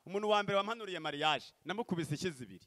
Umuntu wa mbere wampanuriye mariage namukubise ishyize ibiri,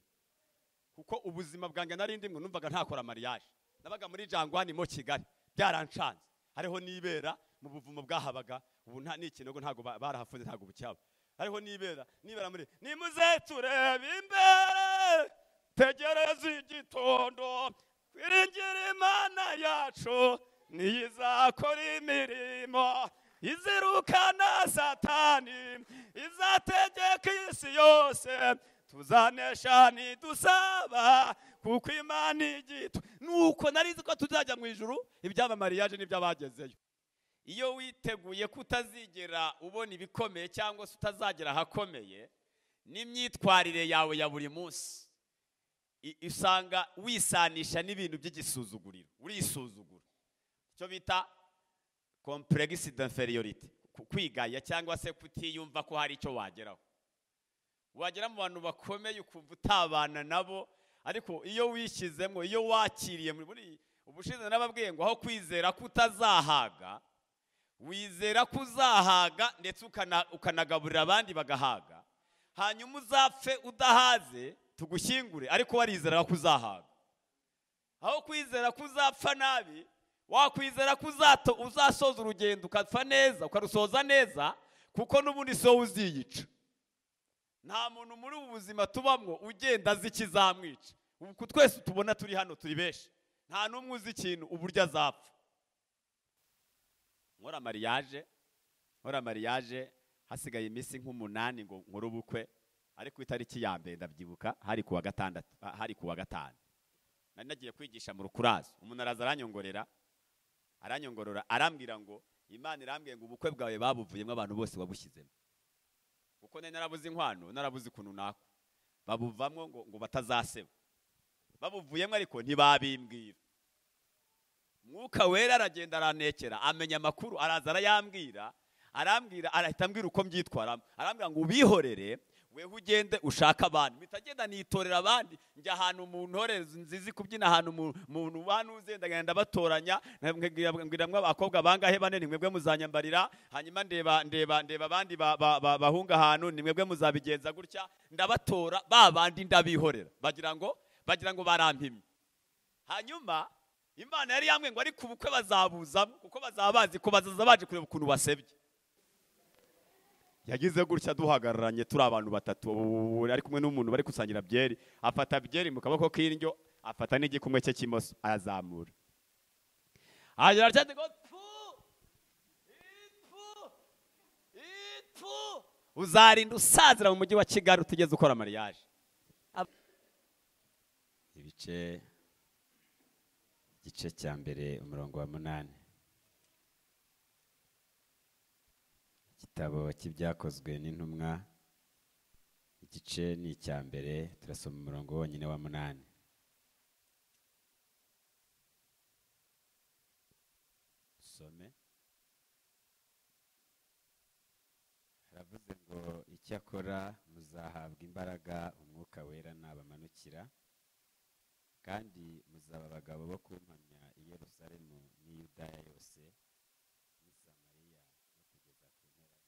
kuko ubuzima bwanjye nari ndimwe numvaga ntakora mariage. Nabaga muri Jangwani mo Kigali, byarancanze. Hariho nibera mu buvumo bwahabaga, ubu nta n'ikinogo ntago barahafunze, ntago bucyaba. Hariho nibera nibera muri nimuze turebe imbere, tegereza igitondo, twiringire Imana yacu niyizakora imirimo, izirukana Satani, izategeka isi yose, tuzanesha nidusaba, kuko Imana igitwa. Nuko narizi ko tuzajya mu ijuru, ibyaba mariage n'ibyabagezeyo. Iyo witeguye kutazigera ubona ibikomeye cyangwa se utazagera ahakomeye, n'imyitwarire yawe ya buri munsi usanga wisanisha n'ibintu by'igisuzuguriro, urisuzugura. Icyo bita complexe d'infériorité, kwigaya cyangwa se kutiyumva ko hari icyo wageraho. Wagera mu bantu bakomeye ukumva utabana nabo, ariko iyo wishyizemo, iyo wakiriye muri ubushize nababwiye ngo aho kwizera kutazahaga, wizera kuzahaga ndetse ukanagaburira abandi bagahaga, hanyuma uzapfe udahaze tugushyingure, ariko warizera kuzahaga. Aho kwizera kuzapfa nabi, wakwizera kuzato uzasoza urugendo ukapfa neza, ukarusoza neza, kuko n'ubundi so uziyica. Nta muntu muri ubu buzima tubamwo ugenda azi ikizamwica. Ubu twese tubona turi hano turi benshi, nta n'umwe uzi ikintu uburyo azapfa. Nkora mariage hasigaye iminsi nk'umunani ngo nkore ubukwe, ariko itariki ya mbere ndabyibuka hari kuwa gatandatu, hari kuwa gatanu. Nari nagiye kwigisha mu Rukurazo, umuntu araza aranyongorora arambwira ngo Imana irambwiye ngo ubukwe bwawe babuvuyemo abantu bose wabushyizemo. Kuko nari narabuze inkwano, narabuze ukuntu nako babuvamwo ngo batazaseba. Babuvuyemo ariko ntibabimbwira. Mwuka wera aragenda aranekera, amenya amakuru, araza arayambwira, arambwira, arahita ambwira uko mbyitwaramo. Arambwira ngo ubihorere, wewe ugende ushaka abandi. Mitagenda nitorera abandi, njya ahantu mu ntore nzizi kubyina, ahantu mu banuze ndagenda batoranya, mbwira abakobwa bangahe bane, nimwebwe muzanyambarira, hanyuma ndeba abandi bahunga ahantu, nimwebwe muzabigenza gutya, ndabatora ba bandi ndabihorera. Bagira ngo barampimye. Hanyuma Imana yari yambwiye ngo ariko ubukwe bazabuzamo, kuko bazaba bazi ko bazaza baje kureba ukuntu basebye. Yagize gutya duhagararanye turi abantu batatu, ari kumwe n'umuntu bari gusangira byeri, afata byeri mu kaboko k'indyo, afata n'igikumwe cye cy'imoso ayazamura. Agira ati ngo pfu ipfu ipfu, uzarinda usazira mu mujyi wa Kigali utigeze ukora mariage. Ibice igice cya mbere umurongo wa 8. Igitabo cy'ibyakozwe n'intumwa, igice ni icya mbere, turasoma umurongo wonyine wa 8. Some. Haravuze ngo icyakora muzahabwa imbaraga umwuka wera nabamanukira, kandi muzaba abagabo bo kumpamya i Yerusalemu n'i Yudaya yose n'i Samariya no kugeza ku mpera y'isi.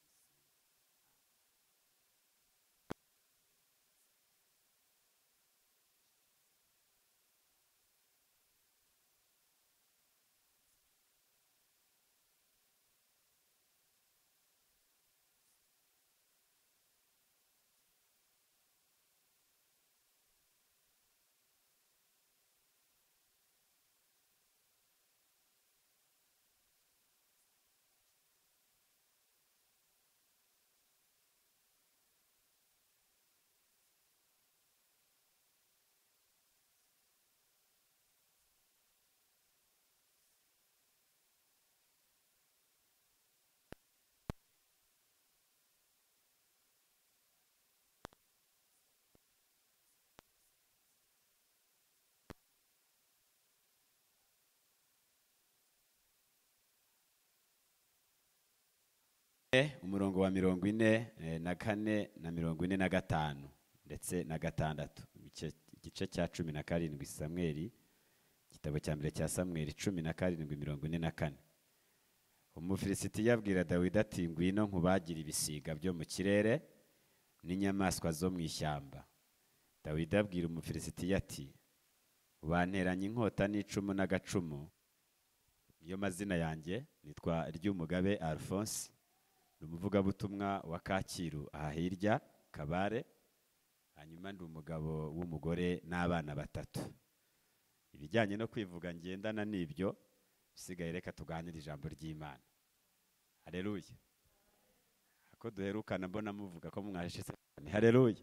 Umurongo wa 44 na 45 ndetse na 6, igice cya 17 Samweli, igitabo cya mbere cya Samweli 17 44. Umufilisitiya abwira Dawidi ati ngwino nkubagira ibisiga byo mu kirere. n'inyamaswa zo mu ishyamba. Dawidi abwira Umufilisitiya ati: "Banteranye inkota n'icumu n'agacumu." Niyo mazina yanjye, nitwa Ryumugabe Alphonse, ni umuvugabutumwa wa Kacyiru aha hirya Kabare, hanyuma ndi umugabo w'umugore n'abana 3. Ibijyanye no kwivuga ngendana n'ibyo, bisigaye reka tuganire ijambo ry'Imana. Haleluya. Ako duherukana mbona muvuga ko mwashitse. Haleluya.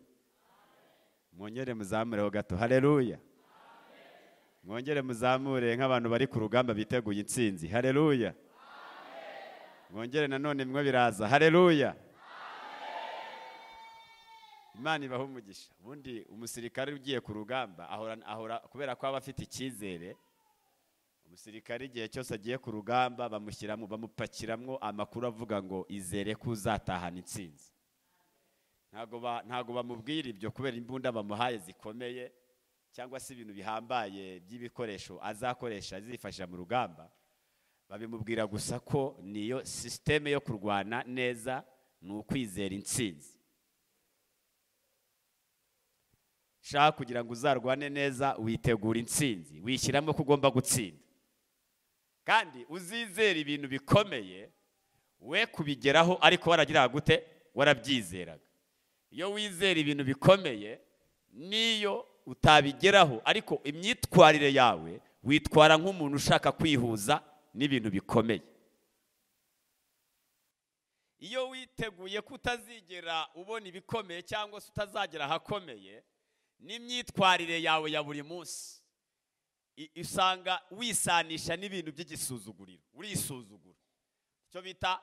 Mwongere muzamureho gato. Haleluya. Mwongere muzamure nk'abantu bari ku rugamba biteguye intsinzi. Haleluya. Mwongere nanone mwe biraza. Haleluya. Imana ibahe umugisha. Ubundi umusirikare ugiye ku rugamba ahora kubera ko aba afite icyizere. Umusirikare igihe cyose agiye ku rugamba bamushyiramo, bamupakiramwo amakuru avuga ngo izere ko uzatahana intsinzi. Ntago bamubwira ibyo kubera imbunda bamuhaye zikomeye cyangwa se ibintu bihambaye by'ibikoresho azakoresha azifashisha mu rugamba. Babimubwira gusa ko niyo systeme yo kurwana neza ni ukwizera intsinzi. Shaka kugira ngo uzarwane neza witegura intsinzi, wishyiramo ko ugomba gutsinda. Kandi uzizera ibintu bikomeye we kubigeraho ariko waragira gute? Warabyizeraga. Iyo wizera ibintu bikomeye niyo utabigeraho ariko imyitwarire yawe witwara nk'umuntu ushaka kwihuza n'ibintu bikomeye. Iyo witeguye kutazigera ubona ibikomeye cyangwa se utazagera ahakomeye, n'imyitwarire yawe ya buri munsi usanga wisanisha n'ibintu by'igisuzuguriro, urisuzugura. Icyo bita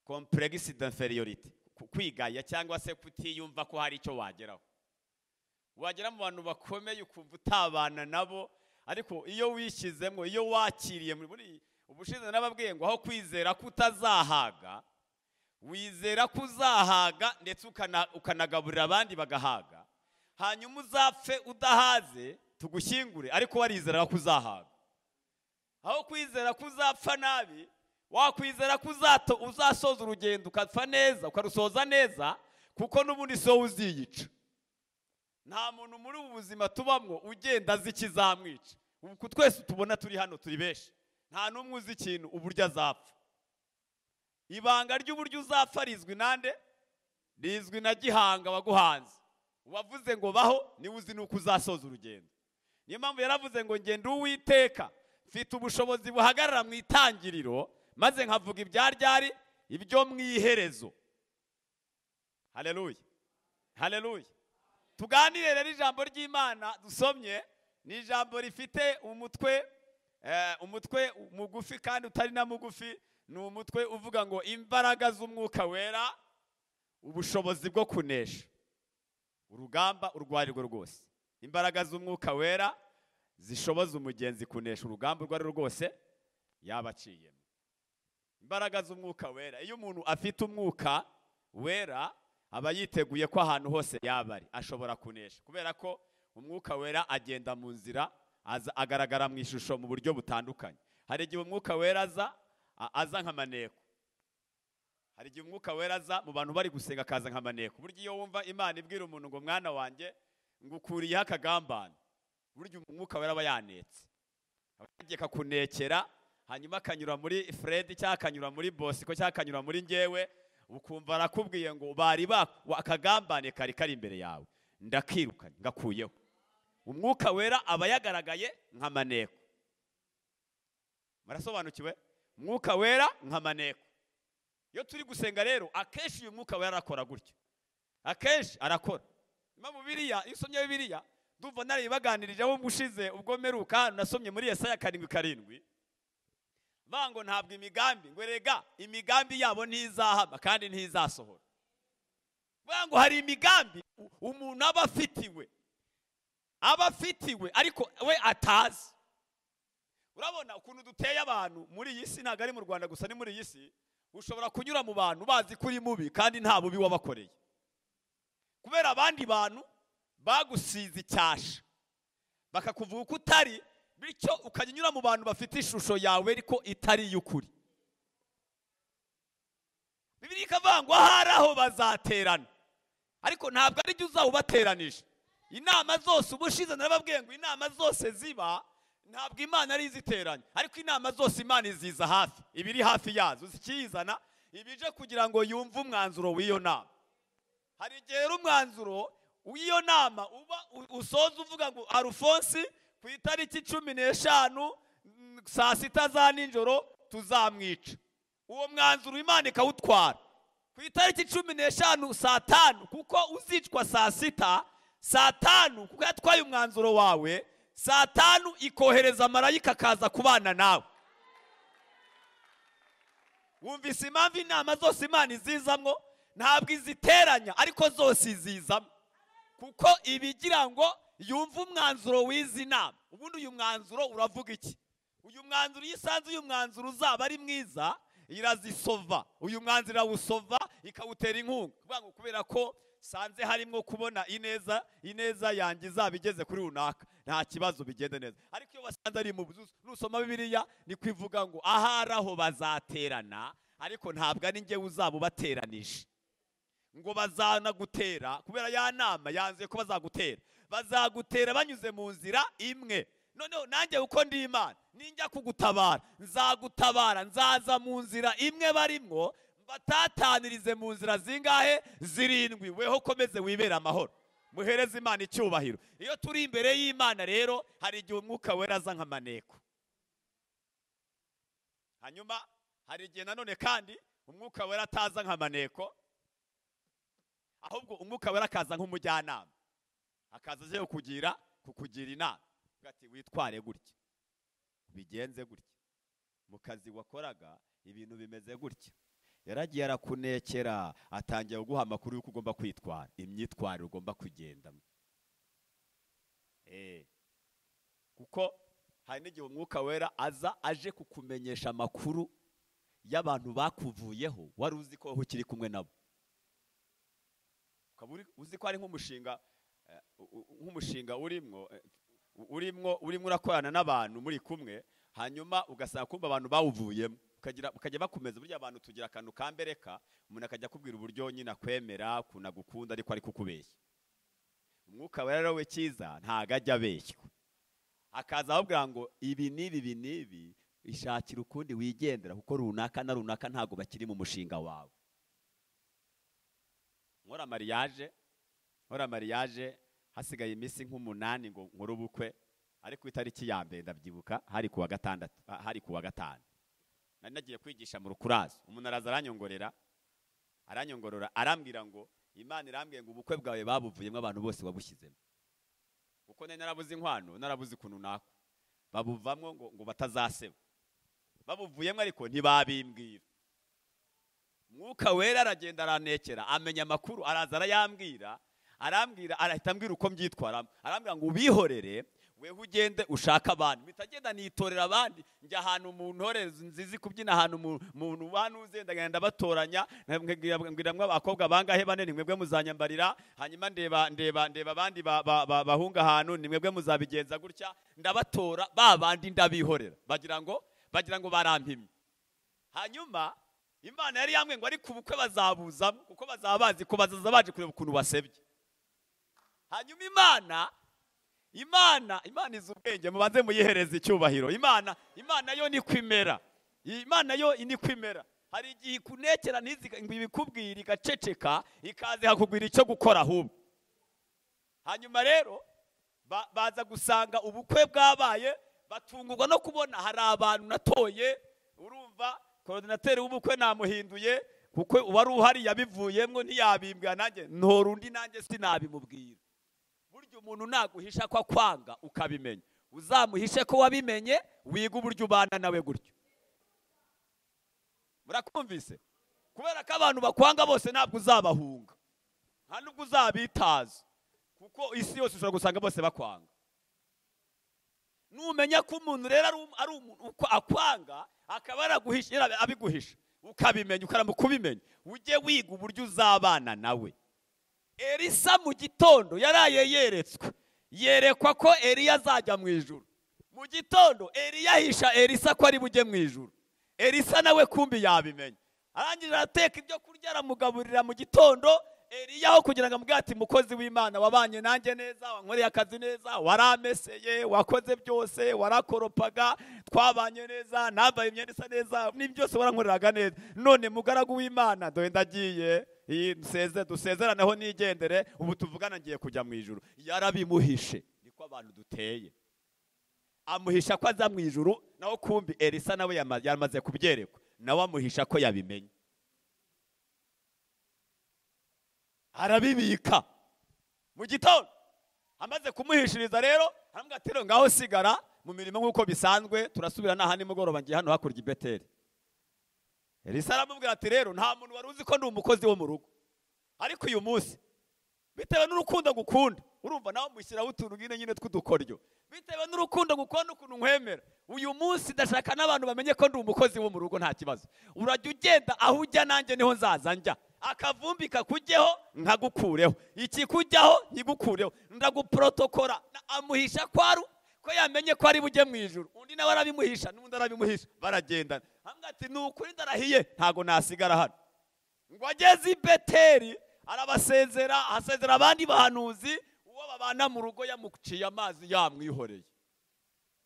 complexe d'infériorité, kwigaya cyangwa se kutiyumva ko hari icyo wageraho. Wagera mu bantu bakomeye ukumva utabana nabo, ariko iyo wishyizemo, iyo wakiriye muri ubushize nababwiye ngo aho kwizera kutazahaga, wizera kuzahaga ndetse ukanagaburira abandi bagahaga, hanyuma uzapfe udahaze tugushyingure ariko warizera kuzahaga. Aho kwizera kuzapfa nabi, wakwizera kuzato uzasoza urugendo ukapfa neza, ukarusoza neza, kuko n'ubundi so uziyica. Nta muntu muri ubu buzima tubamwo ugenda azi ikizamwica. Ubu twese tubona turi hano turi benshi, nta n'umwe uzi ikintu uburyo azapfa. Ibanga ry'uburyo uzapfa rizwi nande? Rizwi na Gihanga waguhanze. Wavuze ngo baho niwe uzi nuko uzasoza urugendo. Niyo mpamvu yaravuze ngo ngenda Uwiteka mfite ubushobozi buhagarara mu itangiriro maze nkavuga ibyaryari ibyo mu iherezo. Haleluya. Haleluya. Tuganire rero ijambo ry'Imana dusomye ni ijambo rifite umutwe umutwe mugufi kandi utari na mugufi. Ni umutwe uvuga ngo imbaraga z'umwuka wera, ubushobozi bwo kunesha urugamba urwo ari rwo rwose. Imbaraga z'umwuka wera zishoboza umugenzi kunesha urugamba urwo ari rwo rwose yabaciyemo. Imbaraga z'umwuka wera, iyo umuntu afite umwuka wera aba yiteguye ko ahantu hose yaba ari ashobora kunesha, kubera ko umwuka wera agenda mu nzira, agaragara mu ishusho mu buryo butandukanye. Hari igihe umwuka wera aza nk'amaneko. Hari igihe umwuka wera aza mu bantu bari gusenga akaza nk'amaneko. Burya iyo wumva Imana ibwira umuntu ngo mwana wanjye ngukuriyeho akagambane, burya umwuka wera aba yanetse, agiye kakunekera, hanyuma akanyura muri Fred cyangwa akanyura muri Bosco cyangwa akanyura muri njyewe, ukumva arakubwiye ngo bari akagambane kari kari imbere yawe, ndakirukanye ngakuyeho. Umwuka wera aba yagaragaye nk'amaneko. Murasobanukiwe? Umwuka wera nk'amaneko. Iyo turi gusenga rero akenshi uyu mwuka wera arakora gutyo, akenshi arakora. Impamvu Bibiliya, iyo usomye Bibiliya ndumva naribaganirijeho ubushize ubwo meruka nasomye muri Yesaya 7:7 bango ntabwo imigambi ngo erega imigambi yabo ntizahama kandi ntizasohora. Bango hari imigambi umuntu aba afitiwe ariko we atazi. Urabona ukuntu duteye abantu muri iyi si, ntabwo ari mu Rwanda gusa, ni muri iyi si. Ushobora kunyura mu bantu bazi kuri mubi kandi nta bubi wabakoreye, kubera abandi bantu bagusize icyasha bakakuvuga uko utari, bityo ukajya unyura mu bantu bafite ishusho yawe ariko itari iy'ukuri. Bibiliya ikavuga ngo ahari aho bazaterana, Ariko ntabwo ari jye uzawubateranije. Inama zose ubushize narababwiye ngo inama zose ziba ntabwo Imana ari iziteranya, ariko inama zose Imana iziza hafi, ibiri hafi yazo zikiyizana, ibije kugira ngo yumve umwanzuro w'iyo nama. Hari igihe rero umwanzuro w'iyo nama uba usoza uvuga ngo Alphonse ku itariki 15 saa 6 za nijoro tuzamwica. Uwo mwanzuro Imana ikawutwara ku itariki 15 saa 5, kuko uzicwa saa 6, saa 5 kuko yatwaye umwanzuro wawe. Saa 5 ikohereza marayika akaza kubana nawe. Wumvise impamvu inama zose Imana izizamwo? Ntabwo iziteranya, ariko zose izizamo, kuko ibigira ngo yumve umwanzuro w'izi nama. Ubundi uyu mwanzuro uravuga iki? Uyu mwanzuro iyo isanze uyu mwanzuro uzaba ari mwiza irazisova, uyu mwanzuro irawusova ikawutera inkunga. Kuvuga ngo kubera ko sanze harimo kubona ineza, ineza yanjye izaba igeze kuri runaka, nta kibazo, bigende neza. Ariko iyo wasanze ari mu buzuzu, nusoma Bibiliya ni kwivuga ngo ahari aho bazaterana, ariko ntabwo ari njye uzaba ubateranije. Ngo bazanagutera kubera ya nama yanze ko bazagutera, bazagutera banyuze mu nzira imwe. Noneho nanjye uko ndi Imana ninjya kugutabara, nzagutabara, nzaza mu nzira imwe barimwo, batatanirize mu nzira zingahe? 7. Weho komeze wibera amahoro, muhereze Imana icyubahiro. Iyo turi imbere y'Imana rero hari igihe umwuka wera aza nk'amaneko. Hanyuma hari igihe nanone kandi umwuka wera ataza nk'amaneko, ahubwo umwuka wera akaza nk'umujyanama, akaza aje kukugira inama, ati witware gutya, bigenze gutya, mu kazi wakoraga ibintu bimeze gutya. Yaragiye arakunekera, atangiye kuguha amakuru y'uko ugomba kwitwara, imyitwarire ugomba kugendamo. Kuko hari n'igihe umwuka wera aza aje kukumenyesha amakuru y'abantu bakuvuyeho wari uzi ko ukiri kumwe nabo. Ukaba uzi ko ari nk'umushinga urimwo urakorana n'abantu muri kumwe, hanyuma ugasanga kumva abantu bawuvuyemo, ukajya bakomeza. Burya abantu tugira akantu kambereka, umuntu akajya akubwira uburyo nyine akwemera, ukuntu agukunda, ariko ari kukubeshya. Umwuka wera rero we cyiza ntago ajya abeshywa, akaza ababwira ngo ibi n'ibi ibi n'ibi, ishakira ukundi wigendera, kuko runaka na runaka ntago bakiri mu mushinga wawe. Nkora mariage hasigaye iminsi nk'umunani ngo nkore ubukwe, ariko itariki ya mbere ndabyibuka hari kuwa gatandatu, hari kuwa gatanu. Nari nagiye kwigisha mu Rukurazo, umuntu araza aranyongorera arambwira ngo Imana irambwiye ngo ubukwe bwawe babuvuyemo abantu bose wabushyizemo. Kuko nari narabuze inkwano, narabuze ukuntu nako babuvamwo ngo batazaseba. Babuvuyemo ariko ntibabimbwira. Mwuka wera aragenda aranekera, amenya amakuru, araza arayambwira, arambwira, arahita ambwira uko mbyitwaramo. Arambwira ngo ubihorere, weho ugende ushaka abandi. Mitagenda nitorera abandi, njya ahantu mu ntore nzizi kubyina, ahantu mu banuze, ndagenda batoranya, mbwira abakobwa bangahe bane, nimwebwe muzanyambarira, hanyuma ndeba abandi bahunga ahantu, nimwebwe muzabigenza gutya, ndabatora ba bandi ndabihorera. Bagira ngo barampimye. Hanyuma Imana yari yambwiye ngo ariko ubukwe bazabuzamo, kuko bazaba bazi ko bazaza baje kureba ukuntu basebye. Hanyuma Imana izi ubwenge, mubanze muyihereze icyubahiro. Imana yo ni kwimera. Imana yo ni kwimera. Hari igihe ikunekera ngo ibikubwira igaceceka, ikaze hakubwira icyo gukora ahubwo. Hanyuma rero baza gusanga ubukwe bwabaye, batungurwa no kubona hari abantu natoye. Urumva coordinateur w'ubukwe namuhinduye, kuko wari uhari yabivuyemwo ntiyabimbwa, nanjye ntora undi, nanjye sinabimubwira. Burya umuntu naguhisha ko akwanga ukabimenya, uzamuhishe ko wabimenye, wiga uburyo ubana nawe gutyo. Murakumvise? Kubera ko abantu bakwanga bose ntabwo uzabahunga, nta nubwo uzabitaza, kuko isi yose ushobora gusanga bose bakwanga. Numenya ko umuntu rero ari umuntu uko akwanga, akaba yaraguhisha, abiguhisha, ukabimenya, ukaramuka ubimenya, ujye wiga uburyo uzabana nawe. Elisa mu gitondo yaraye yeretswe, yerekwa ko Eliya azajya mu ijuru. Mu gitondo Eliya ahisha Elisa ko ari bujye mu ijuru. Elisa nawe kumbi yabimenya, arangije arateka ibyo kurya aramugaburira mu gitondo. Eliya aho kugira ngo amubwire ati mukozi w'Imana wabanye nanjye neza, wankoreye akazi neza, warameseye, wakoze byose, warakoropaga, twabanye neza, nambaye imyenda isa neza, ni byose warankoreraga neza, none mugaragu w'Imana dore ndagiye, dusezeraneho nigendere, ubu tuvugana ngiye kujya mu ijuru. Yarabimuhishe. Niko abantu duteye. Amuhisha ko aza mu ijuru, naho kumbi Elisa nawe yamaze kubyerekwa, nawe amuhisha ko yabimenye. Arabibika. Mu gitondo amaze kumuhishiriza rero, aramubwira ati ngaho sigara mu mirimo nk'uko bisanzwe, turasubira n'aha nimugoroba ngiye hano hakurya i Beteli. Elisa aramubwira ati rero nta muntu wari uzi ko ndi umukozi wo mu rugo, ariko uyu munsi bitewe n'urukundo ngukunda, urumva nawe mushyiraho utuntu nyine nyine tw'udukoryo, bitewe n'urukundo ngukunda ukuntu nkwemera, uyu munsi ndashaka n'abantu bamenye ko ndi umukozi wo mu rugo, nta kibazo, urajya ugenda aho ujya nanjye niho nzaza njya, akavumbi kakujyeho nkagukureho, ikikujyaho nkigukureho, ndaguprotokora. Amuhisha kwaru ko yamenye ko ari bujye mu ijuru, undi nawe arabimuhisha, n'undi arabimuhisha, baragendana. Hamwe ati ni ukuri ndarahiye ntago nasigara hano. Ngo ageze i Beteli arabasezera, asezera abandi bahanuzi, uwo babana mu rugo yamuciye amazi yamwihoreye,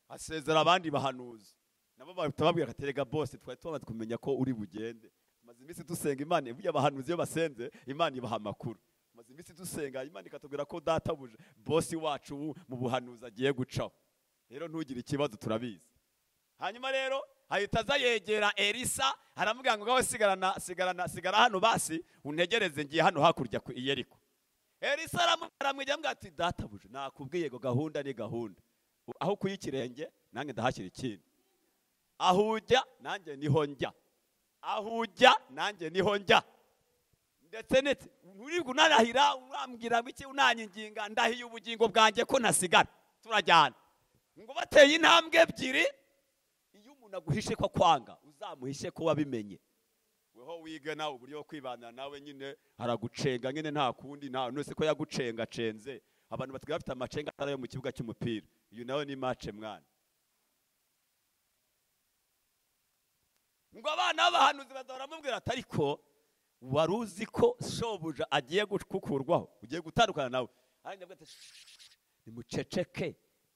asezera abandi bahanuzi, nabo bahita babwira ati rega bose twari tumaze kumenya ko uri bugende, maze iminsi dusenga Imana, burya abahanuzi iyo basenze Imana ibaha amakuru, maze iminsi dusenga Imana ikatubwira ko databuja bosi wacu mu buhanuzi agiye gucaho, rero ntugire ikibazo turabizi. Hanyuma rero ahita aza yegera Elisa aramubwira ngo ngaho sigarana sigarana sigara hano basi untegereze ngiye hano hakurya ku Yeriko. Elisa aramubwira ati databuja nakubwiye ngo gahunda ni gahunda, aho kuyi ikirenge nanjye ndahashyira ikindi, aho ujya nanjye niho njya, aho ujya nanjye niho njya, ndetse ndetse uri unarahira urambwira ngo iki unanyinginga, ndahiye ubugingo bwanjye ko ntasigara, turajyana. Ngo bateye intambwe ebyiri, iyo umuntu aguhishe ko kwanga uzamuhishe ko wabimenye. Weho wiga nawe uburyo kwibana nawe nyine aragucenga nyine nta kundi, nta nose ko yagucenga cenze. Abantu batwiga bafite amacenga atari ayo mu kibuga cy'umupira, uyu nawe ni mace mwana. Ngo abana b'abahanuzi baramubwira ati ariko wari uzi ko shobuja agiye gukurwaho, ugiye gutandukana nawe. Ariko ati nimuceceke,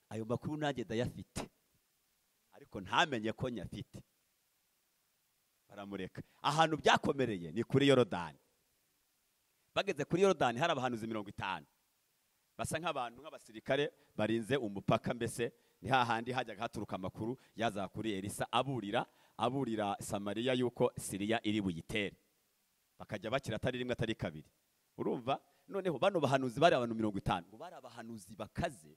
ayo makuru nanjye ndayafite, ariko ntamenye ko nyafite. Baramureka. Ahantu byakomereye ni kuri Yorodani. Bageze kuri Yorodani hari abahanuzi 50 basa nk'abantu nk'abasirikare barinze umupaka, mbese ni hahandi hajyaga haturuka amakuru yaza kuri Elisa aburira Samariya yuko Siriya iri buyitere, bakajya bakira atari rimwe atari kabiri. Urumva noneho bano bahanuzi bari abantu 50, ngo bari abahanuzi bakaze.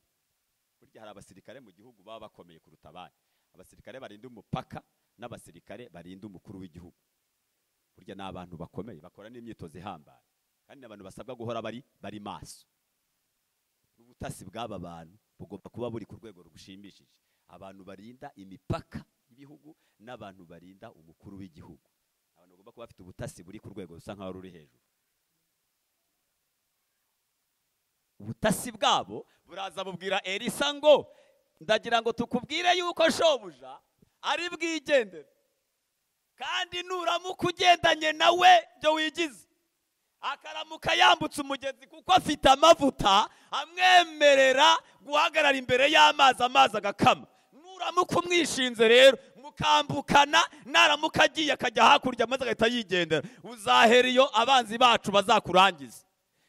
Burya hari abasirikare mu gihugu baba bakomeye kuruta abandi, abasirikare barinda umupaka n'abasirikare barinda umukuru w'igihugu. Burya ni abantu bakomeye, bakora n'imyitozo ihambaye, kandi abantu basabwa guhora bari maso. N'ubutasi bw'aba bantu bugomba kuba buri ku rwego rugushimishije. Abantu barinda imipaka y'ibihugu n'abantu barinda umukuru w'igihugu, abantu bagomba kuba bafite ubutasi buri ku rwego rusa nkaho ruri hejuru. Ubutasi bwabo buraza bubwira Elisa ngo ndagira ngo tukubwire yuko shobuja ari bwigendere, kandi nuramuka ugendanye nawe byo wigize, akaramuka yambutse umugezi kuko afite amavuta amwemerera guhagarara imbere y'amazi, amazi agakama. Nuramuka umwishinze rero mukambukana, naramuka agiye akajya hakurya amazi agahita yigendera, uzahera iyo abanzi bacu bazakurangiza.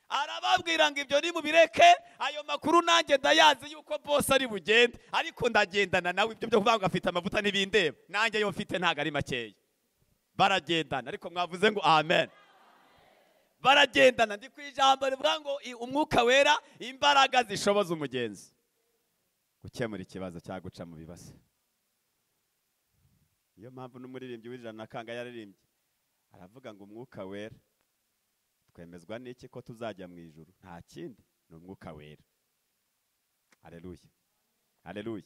Arababwira ngo ibyo nimubireke, ayo makuru nanjye ndayazi yuko bose ari bugende, ariko ndagendana nawe, ibyo byo kuvuga ngo afite amavuta ntibindeba, nanjye yo mfite ntago ari makeya. Baragendana. Ariko mwavuze ngo amen. Baragendana. Ndi ku ijambo rivuga ngo umwuka wera imbaraga zishoboza umugenzi gukemura ikibazo cyaguca mu bibazo. Iyo mpamvu n'umuririmbyi w'ijana na kanga yaririmbye aravuga ngo umwuka wera twemezwa n'iki ko tuzajya mu ijuru, nta kindi ni umwuka wera. Haleluya, haleluya.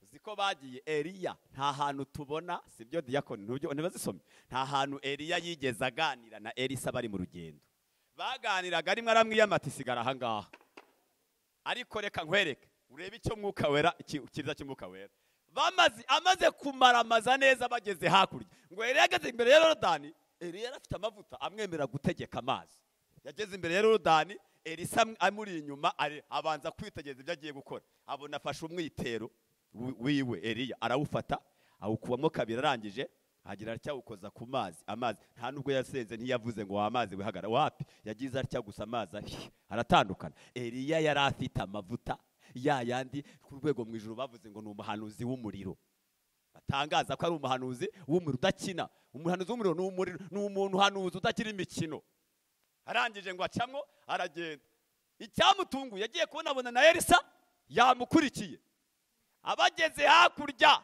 Uziko bagiye Eliya, nta hantu tubona, sibyo diakoni ntibazisome, nta hantu Eliya yigeze aganira na Elisa bari mu rugendo. Baganiraga rimwe aramwiyamata sigara aha ngaha, ariko reka nkwereke urebe icyo mwuka wera, ikiza cy'umwuka wera. Bamaze amaze kumaramaza neza bageze hakurya, ngo Eliya ageze imbere ya Yorodani, Eliya afite amavuta amwemera gutegeka amazi. Yageze imbere ya Yorodani, Elisa amuri inyuma, abanza kwitegereza ibyo agiye gukora. Abona afashe umwitero wiwe Eliya, arawufata awukubamo kabiri, arangije agira atya awukoza ku mazi. Amazi nta nubwo yasenze, ntiyavuze ngo amazi wihagara, wapi, yagize atya gusa amazi aratandukana. Eliya yari afite amavuta ya yandi ku rwego mu ijuru bavuze ngo ni umuhanuzi w'umuriro. Batangaza ko ari umuhanuzi w'umuriro udakina. Umuhanuzi w'umuriro ni umuntu uhanuzi udakina imikino. Arangije ngo acamwo aragenda. Icyamutunguye yagiye kubona abona na Elisa yamukurikiye. Abageze hakurya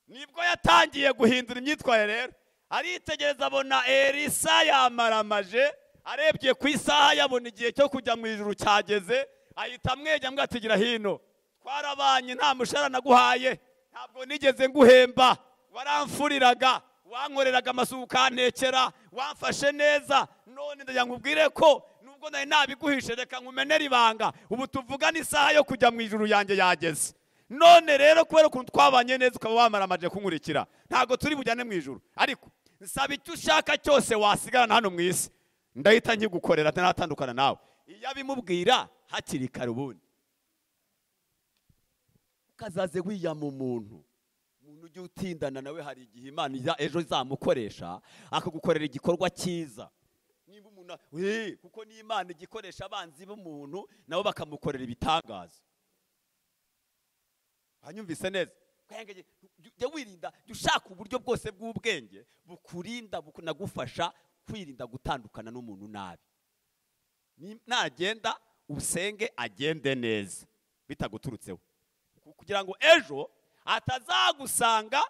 nibwo yatangiye guhindura imyitwarire rero. Aritegereza abona Elisa yamaramaje, arebye ku isaha yabona igihe cyo kujya mu ijuru cyageze, ahita amwegera amubwira ati gira hino, twarabanye nta mushahara naguhaye, ntabwo nigeze nguhemba, waramfuriraga, wankoreraga amasuku ukantekera, wamfashe neza, none ndagira nkubwire ko nubwo nari nabiguhishe reka nkumenere ibanga, ubu tuvugana isaha yo kujya mu ijuru yanjye yageze. None rero kubera ukuntu twabanye neza ukaba wamaramaje kunkurikira, ntabwo turi bujyane mu ijuru, ariko nsaba icyo ushaka cyose wasigarana hano mu isi, ndahita nkigukorera ntaratandukana nawe. Iyo abimubwira hakiri kare ubundi ukazaze wiyama umuntu ujye utindana nawe, hari igihe Imana ejo izamukoresha akagukorera igikorwa cyiza. Niba umuntu kuko ni Imana igikoresha abanzi b'umuntu nabo bakamukorera ibitangaza. Hanyumvise neza? Jya wirinda, jya ushaka uburyo bwose bw'ubwenge bukurinda bukunagufasha kwirinda gutandukana n'umuntu nabi. Nagenda usenge agende neza bitaguturutseho, kugira ngo ejo atazagusanga,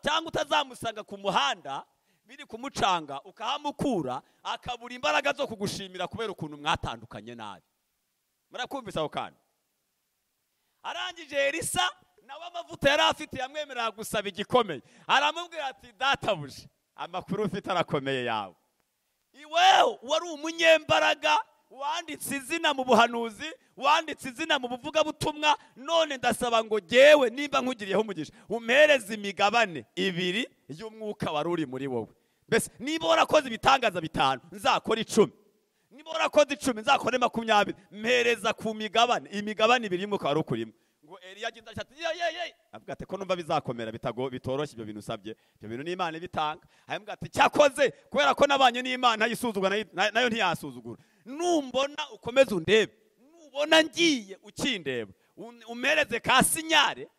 cyangwa utazamusanga ku muhanda biri kumucanga ukahamukura, akabura imbaraga zo kugushimira kubera ukuntu mwatandukanye nabi. Murakumvise aho kantu? Arangije Elisa nawe amavuta yari afite yamwemerera gusaba igikomeye, aramubwira ati databuja, amakuru ufite arakomeye yawe. Iwewe wari umunyembaraga, wanditse izina mu buhanuzi, wanditse izina mu buvugabutumwa, none ndasaba ngo jyewe nimba nkugiriyeho umugisha umpereze imigabane ibiri y'umwuka wari uri muri wowe. Mbese niba warakoze ibitangaza 5 nzakora 10, niba warakoze 10 nzakore 20, mpereza ku migabane, imigabane ibiri y'umwuka wari ukurimo. Ngo Eliya agenda ati ye ye ye, avuga ati ko numva bizakomera bitoroshye ibyo bintu usabye, ibyo bintu n'Imana ibitanga. Avuga ati cyakoze kubera ko nabanye n'Imana ntayisuzugura nayo ntiyasuzugura, numbona ukomeze undebe, nubona ngiye ukindeba, umpereze ka sinyare,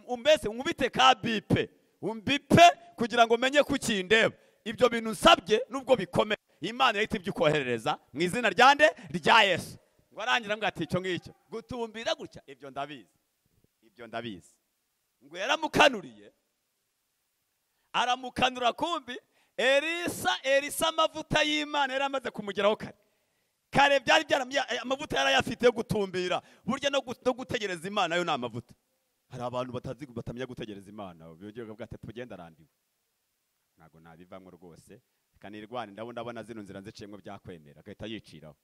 umbese unkubite ka bipe, umbipe kugira ngo menye ko ukindeba. Ibyo bintu nsabye nubwo bikomeye Imana yahita ibyukoherereza mu izina rya nde? Rya Yesu. Ngo arangira ngo ati icyo ngicyo gutumbira gutya ibyo ndabizi, ibyo ndabizi. Ngo yaramukanuriye, aramukanura kumbi Elisa amavuta y'Imana yari amaze kumugeraho kare kare, byari amavuta yarayafite yo gutumbira. Burya no gutegereza Imana yo ni amavuta. Hari abantu batazi batamenya gutegereza Imana, biyogira bwa ati tugenda arambiwe, ntago nabivamwe rwose, kanirwane ndabona zino nzira nziciyemwe byakwemera, agahita yiciraho,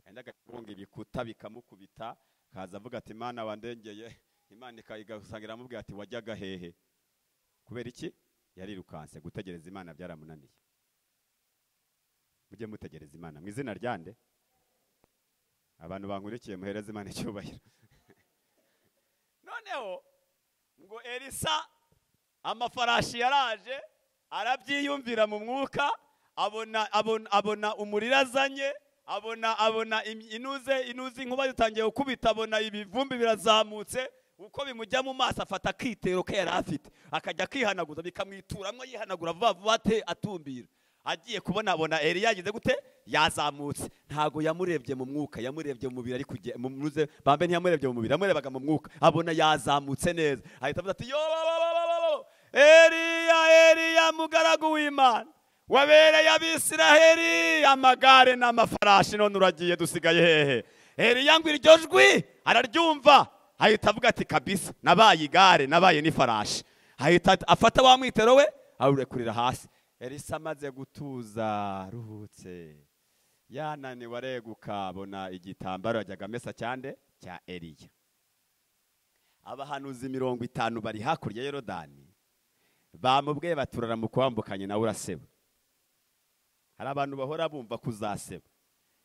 enda agafunga ibikuta bikamukubita, kaza avuga ati Imana wandengeye. Imana ikayigasangira amubwira ati wajyaga hehe? Kubera iki? Yarirukanse, gutegereza Imana byaramunaniye. Mujye mutegereza Imana mu izina rya nde? Abantu bankurikiye muhereze Imana icyubahiro. Noneho ngo Elisa amafarashi yaraje arabyiyumvira mu mwuka, abona umuriro azanye, abona inuze inkuba zitangiye gukubita, abona ibivumbi birazamutse, uko bimujya mu maso afata akitero ke yari afite akajya akihanaguza, bikamwituramwo yihanagura vuba vuba atumbira. Agiye kubona abona Eliya yagize gute? Yazamutse. Ntago yamurebye mu mwuka, yamurebye mu mubiri, ari kujya mu muze bambe ntiyamurebye mu mubiri, yamurebaga mu mwuka, abona yazamutse neza, ahita avuga ati yo Eliya, Eliya mugaragu w'Imana wabereye Abisiraheli amagare n'amafarashi, none uragiye dusigaye hehe? Eliya ngo iryo jwi araryumva, ahita avuga ati kabisa nabaye igare, nabaye n'ifarashi. Ahita afata wa mwitero we awurekurira hasi. Elisa amaze gutuza aruhutse, yananiwe areguka, abona igitambaro yajyaga amesa cyande cya Eliya. Abahanuzi 50 bari hakurya ya Yorodani bamubwiye baturara mu kwambukanye nawe uraseba. Hari abantu bahora bumva kuzaseba.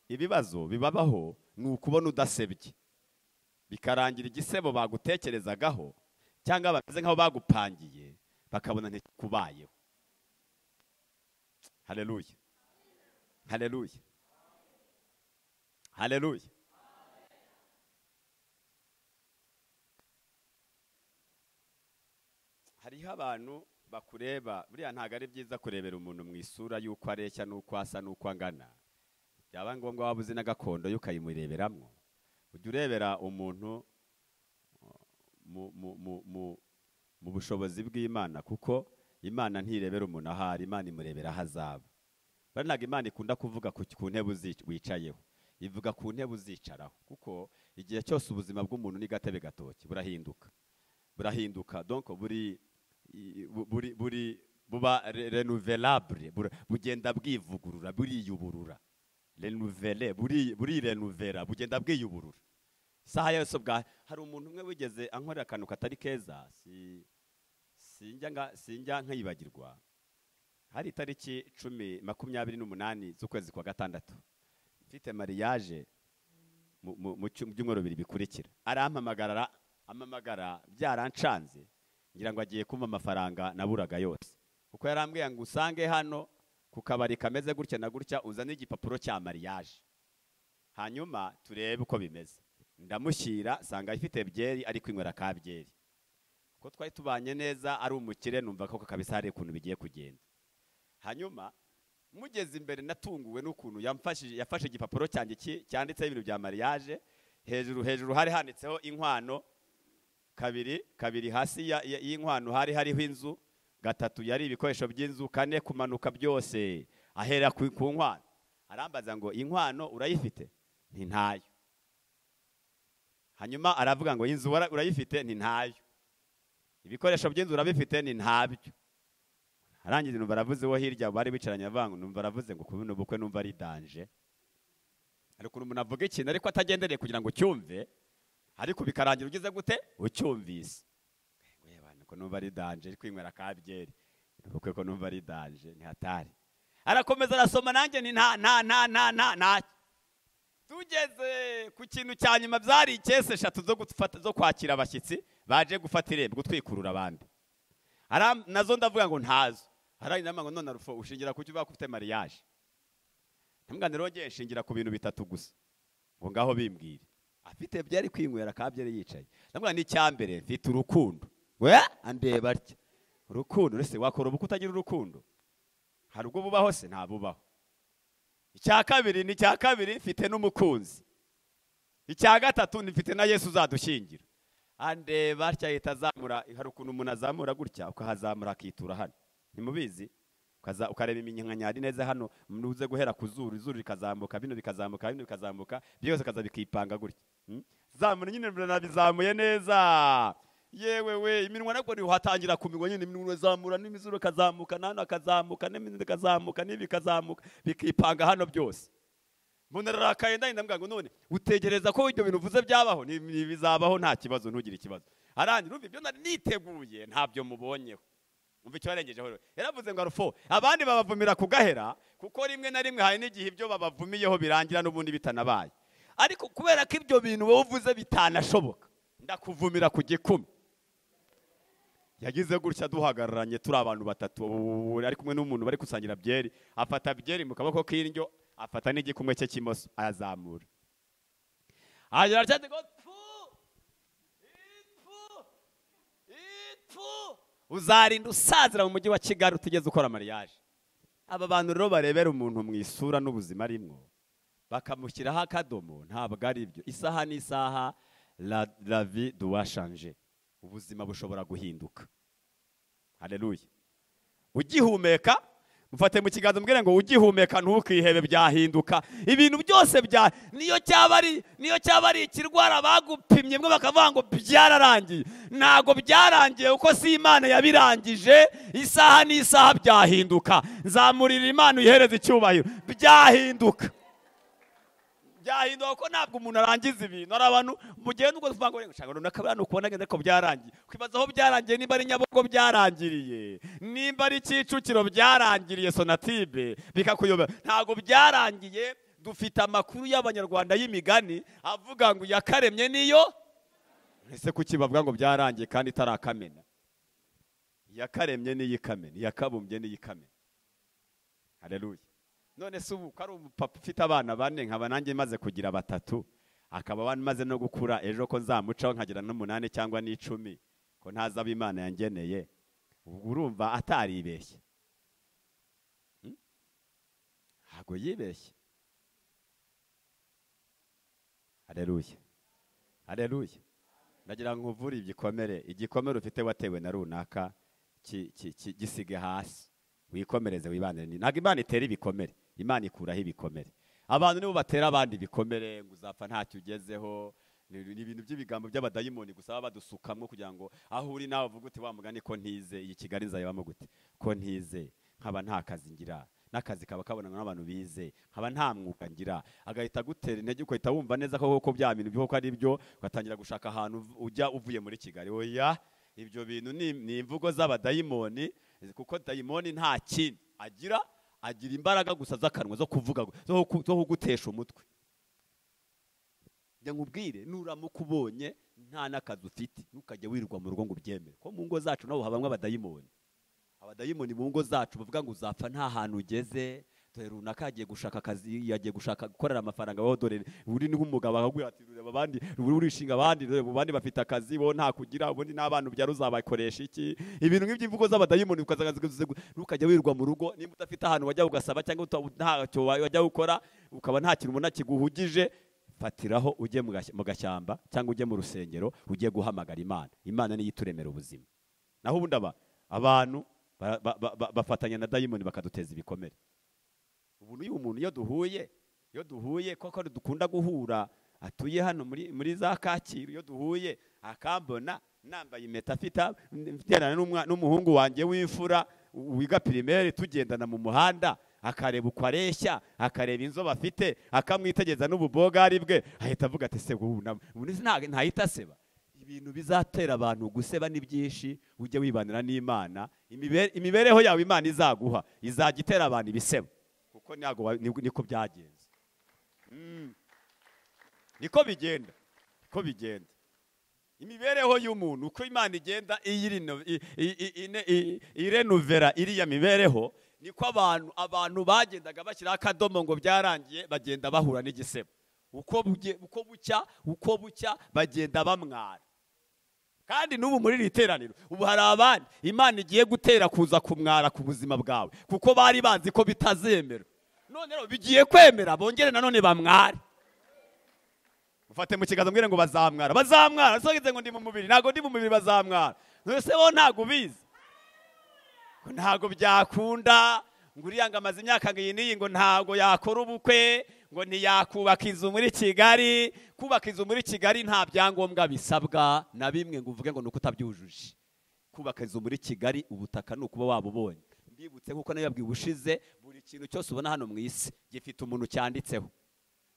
Ibibazo bibabaho ni ukubona udasebye, bikarangira igisebo bagutekerezagaho cyangwa bameze nk'aho bagupangiye, bakabona ntikubayeho. Haleluya, haleluya, haleluya. Hariho abantu bakureba, buriya ntabwo ari byiza kurebera umuntu mu isura y'uko areshya n'uko asa n'uko angana. Byaba ngombwa waba uzi na gakondo yo ukayimureberamo. Ujya urebera umuntu mu bushobozi bw'Imana, kuko Imana ntirebera umuntu ahari, Imana imurebera aho azaba. Bari ntabwo Imana ikunda kuvuga ku ntebe wicayeho, ivuga ku ntebe uzicaraho, kuko igihe cyose ubuzima bw'umuntu ni gatebe gatoki, burahinduka, burahinduka. Donc buri buri buri buba renouvelable, bugenda bwivugurura, buriyuburura, renouveler, buri renouvela, bugenda bwiyuburura isaha yose. Bwa hari umuntu umwe wigeze ankorera akantu katari keza, sinjya nkayibagirwa. Hari itariki 28 z'ukwezi kwa gatandatu, mfite mariage mu byumweru bibiri bikurikira. Arampamagara, amamagara byarancanze, ngira ngo agiye kumpa amafaranga naburaga yose, kuko yarambwiye ngo usange hano ku kabari kameze gutya na gutya, uzane igipapuro cya mariage hanyuma turebe uko bimeze. Ndamushyira, sanga ifite byeri, ari kwinywera ka byeri, kuko twari tubanye neza, ari umukire, numva ko kabisa hari ukuntu bigiye kugenda. Hanyuma mugeze imbere natunguwe n'ukuntu yamfashije, yafashe igipapuro cyanjye cyanditseho ibintu bya mariage, hejuru hejuru hari handitseho inkwano kabiri kabiri, hasi y'inkwano hari hariho inzu, gatatu yari ibikoresho by'inzu, kane kumanuka byose. Ahera ku nkwano, arambaza ngo inkwano urayifite? Nti ntayo. Hanyuma aravuga ngo inzu urayifite? Nti ntayo. Ibikoresho by'inzu urabifite? Ni ntabyo. Arangiza numva aravuze, wo hirya bari bicaranye avuga ngo numva aravuze ngo kubona ubukwe numva ari danger. Ariko umuntu avuga ikintu ariko atagendereye kugira ngo ucyumve, ariko bikarangira ugize gute ucyumvise. We bana ko numva ari danger, ari kwinywera ka byeri, ubukwe ko numva ari danger, ni hatari. Arakomeza arasoma, nanjye ni nta nta nta nta nta nta. Tugeze ku kintu cya nyuma, byari ikese eshatu zo gufata, zo kwakira abashyitsi baje gufata irembo, gutwikurura abandi. Nazo ndavuga ngo ntazo. Arangiza ngo none Arufo ushingira ku cyo uvuga ko ufite mariage? Ntamwana rero ngiye nshingira ku bintu bitatu gusa, ngo ngaho bimbwire. Afite byari kwinywera ka byari yicaye. Ndavuga ni icyambere, mfite urukundo. We andeba atya, urukundo rese wakora ubukwe utagira urukundo? Hari ubwo bubaho se? Nta bubaho. Icya kabiri ni icya kabiri, mfite n'umukunzi. Icya gatatu ni mfite na Yesu uzadushyingira. Andeba atya ahita azamura, hari ukuntu umuntu azamura gutya ukahazamura akitura hano, ntimubizi? Ukareba iminkanyari neza hano, muze guhera ku zuru, izuru rikazamuka, bino bikazamuka, bino bikazamuka, byose kaza bikipanga gutya. Zamura nyine nabizamuye neza. Yewe we, iminwa nabwo nihatangira kuminwa nyine, iminwa zamura n'imizuru kazamuka, nano akazamuka, n'imizuru kazamuka, n'ibi kazamuka, bikipanga hano byose. Mbona rarakaye, ndambwira ngo none utegereza ko ibyo bintu uvuze byabaho? Ni bizabaho, nta kibazo, ntugire ikibazo. Arangira urumva ibyo nari niteguye ntabyo mubonyeho. Umva icyo yarengejeho rero. Yaravuze ngo Arufo, abandi babavumira kugahera, kuko rimwe na rimwe hari n'igihe ibyo babavumiyeho birangira n'ubundi bitanabaye. Ariko kubera ko ibyo bintu wowe uvuze bitanashoboka, ndakuvumira ku gikumi. Yagize gutya duhagararanye turi abantu batatu, ari kumwe n'umuntu bari gusangira byeri, afata byeri mu kaboko k'indyo, afata n'igikumwe cye cy'imoso ayazamura. Agira atya ngo pfu ipfu ipfu, uzarinda usazira mu mujyi wa Kigali utigeze ukora mariage. Aba bantu rero barebera umuntu mu isura n'ubuzima arimwo bakamushyiraho akadomo, ntabwo ari ibyo. Isaha n'isaha la vie doit changer, ubuzima bushobora guhinduka. Haleluya. Ugihumeka, mufate mu kiganza mbwire ngo ugihumeka ntukihebe, byahinduka. Ibintu byose bya niyo cyaba ari, niyo cyaba ari ikirwara bagupimye mwe bakavuga ngo byararangiye, ntago byarangiye kuko si Imana yabirangije. Isaha n'isaha byahinduka. Nzamurira Imana uyihereze icyubahiro, byahinduka. Byahinduka ko ntabwo umuntu arangiza ibintu. Hari abantu mugenda ubwo tuvuga ngo nshaka runaka buriya ni ukubona ngende ko byarangiye. Kwibaza aho byarangiye, nimba ari Nyabugogo byarangiriye, nimba ari Kicukiro byarangiriye, Sonatibe bikakuyobera. Ntabwo byarangiye. Dufite amakuru y'Abanyarwanda y'imigani avuga ngo yakaremye niyo. Ese kuki bavuga ngo byarangiye kandi itarakamena? Yakaremye niyo ikamena, yakabumbye niyo ikamena. Haleluya. None se ubu ko ari umupapa ufite abana bane, nkaba nanjye maze kugira batatu, akaba bamaze no gukura, ejo ko nzamucaho nkagira n'umunani cyangwa n'icumi, ko ntazi abo Imana yangeneye, ubwo urumva ataribeshye? Ntabwo yibeshye. Haleluya. Haleluya. Ndagira ngo nkuvure igikomere, igikomere ufite watewe na runaka, gisige hasi, wikomereze, wibanire. Ntabwo Imana itera ibikomere, Imana ikuraho ibikomere. Abantu nibo batera abandi ibikomere, ngo uzapfa ntacyo ugezeho. Ni ibintu by'ibigambo by'abadayimoni gusa baba badusukamwo kugira ngo aho uri nawe uvuge uti wa mugani ko ntize, iyi Kigali nzayibamo gute? Ko ntize, nkaba nta kazi ngira, n'akazi kaba kabonana n'abantu bize, nkaba nta mwuga ngira. Agahita agutera intege, ugahita wumva neza ko koko bya bintu by'uko ari byo, ugatangira gushaka ahantu ujya uvuye muri Kigali. Oya, ibyo bintu ni imvugo z'abadayimoni, kuko dayimoni nta kintu agira, agira imbaraga gusa z'akanwa zo kuvuga, zo kugutesha umutwe. Njya nkubwire, nuramuka ubonye nta n'akazi ufite, ntukajye wirirwa mu rugo ngo ubyemere. Ko mu ngo zacu nabo habamwe abadayimoni. Abadayimoni mu ngo zacu bavuga ngo uzapfa nta hantu ugeze, dore runaka yagiye gushaka akazi, yagiye gushaka gukorera amafaranga, wowe dore uri nk'umugabo akakubwira ati reba abandi, uri urishinga abandi, dore abandi bafite akazi, wowe nta kugira, ubundi n'abana ubyara uzabakoresha iki? Ibintu nk'iby'imvugo z'abadayimoni ntukajya wirirwa mu rugo, nimba udafite ahantu wajya ugasaba cyangwa ntacyo wajya gukora, ukaba nta kintu ubona kiguhugije, fatiraho ujye mu gashyamba cyangwa ujye mu rusengero, ujye guhamagara Imana. Imana niyo ituremera ubuzima. Naho ubundi abantu bafatanya na dayimoni bakaduteza ibikomere. Ubu n'uyu muntu iyo duhuye koko dukunda guhura, atuye hano muri za Kacyiru, iyo duhuye akambona nambaye impeta afite mfitana n'umuhungu wanjye w'imfura wiga primaire, tugendana mu muhanda, akareba uko areshya, akareba inzobe afite, akamwitegeza n'ububogari bwe, ahita avuga ati se ubu ntahita aseba. Ibintu bizatera abantu guseba ni byinshi. Ujye wibanira n'Imana, imibereho yawe Imana izaguha izajya itera abantu ibisebo, kuko niko byagenze. Niko bigenda, niko bigenda. Imibereho y'umuntu uko Imana igenda irenuvera iriya mibereho, niko abantu bagendaga bashyiraho akadomo ngo byarangiye, bagenda bahura n'igisebo. Uko bucya bagenda bamwara. Kandi n'ubu muri iri teraniro ubu hari abandi Imana igiye gutera kuza kumwara ku buzima bwawe, kuko bari bazi ko bitazemera. None rero bigiye kwemera, bongere nanone bamware. Ufate mu kiganza mbwire ngo bazamwara, bazamwara. Sogeze ngo ndi mu mubiri, ntago ndi mu mubiri, bazamwara. None se bo ntago ubizi, ntago byakunda, ngo uriya ngo amaze imyaka ngiyi n'iyi ngo ntago yakora ubukwe, ngo ntiyakubaka inzu muri Kigali. Kubaka inzu muri Kigali nta byangombwa bisabwa na bimwe ngo uvuge ngo nuko utabyujuje. Kubaka inzu muri Kigali ubutaka ni ukuba wabubonye. Mbibutse nkuko nabibabwiye ubushize, buri kintu cyose ubona hano mu isi gifite umuntu cyanditseho.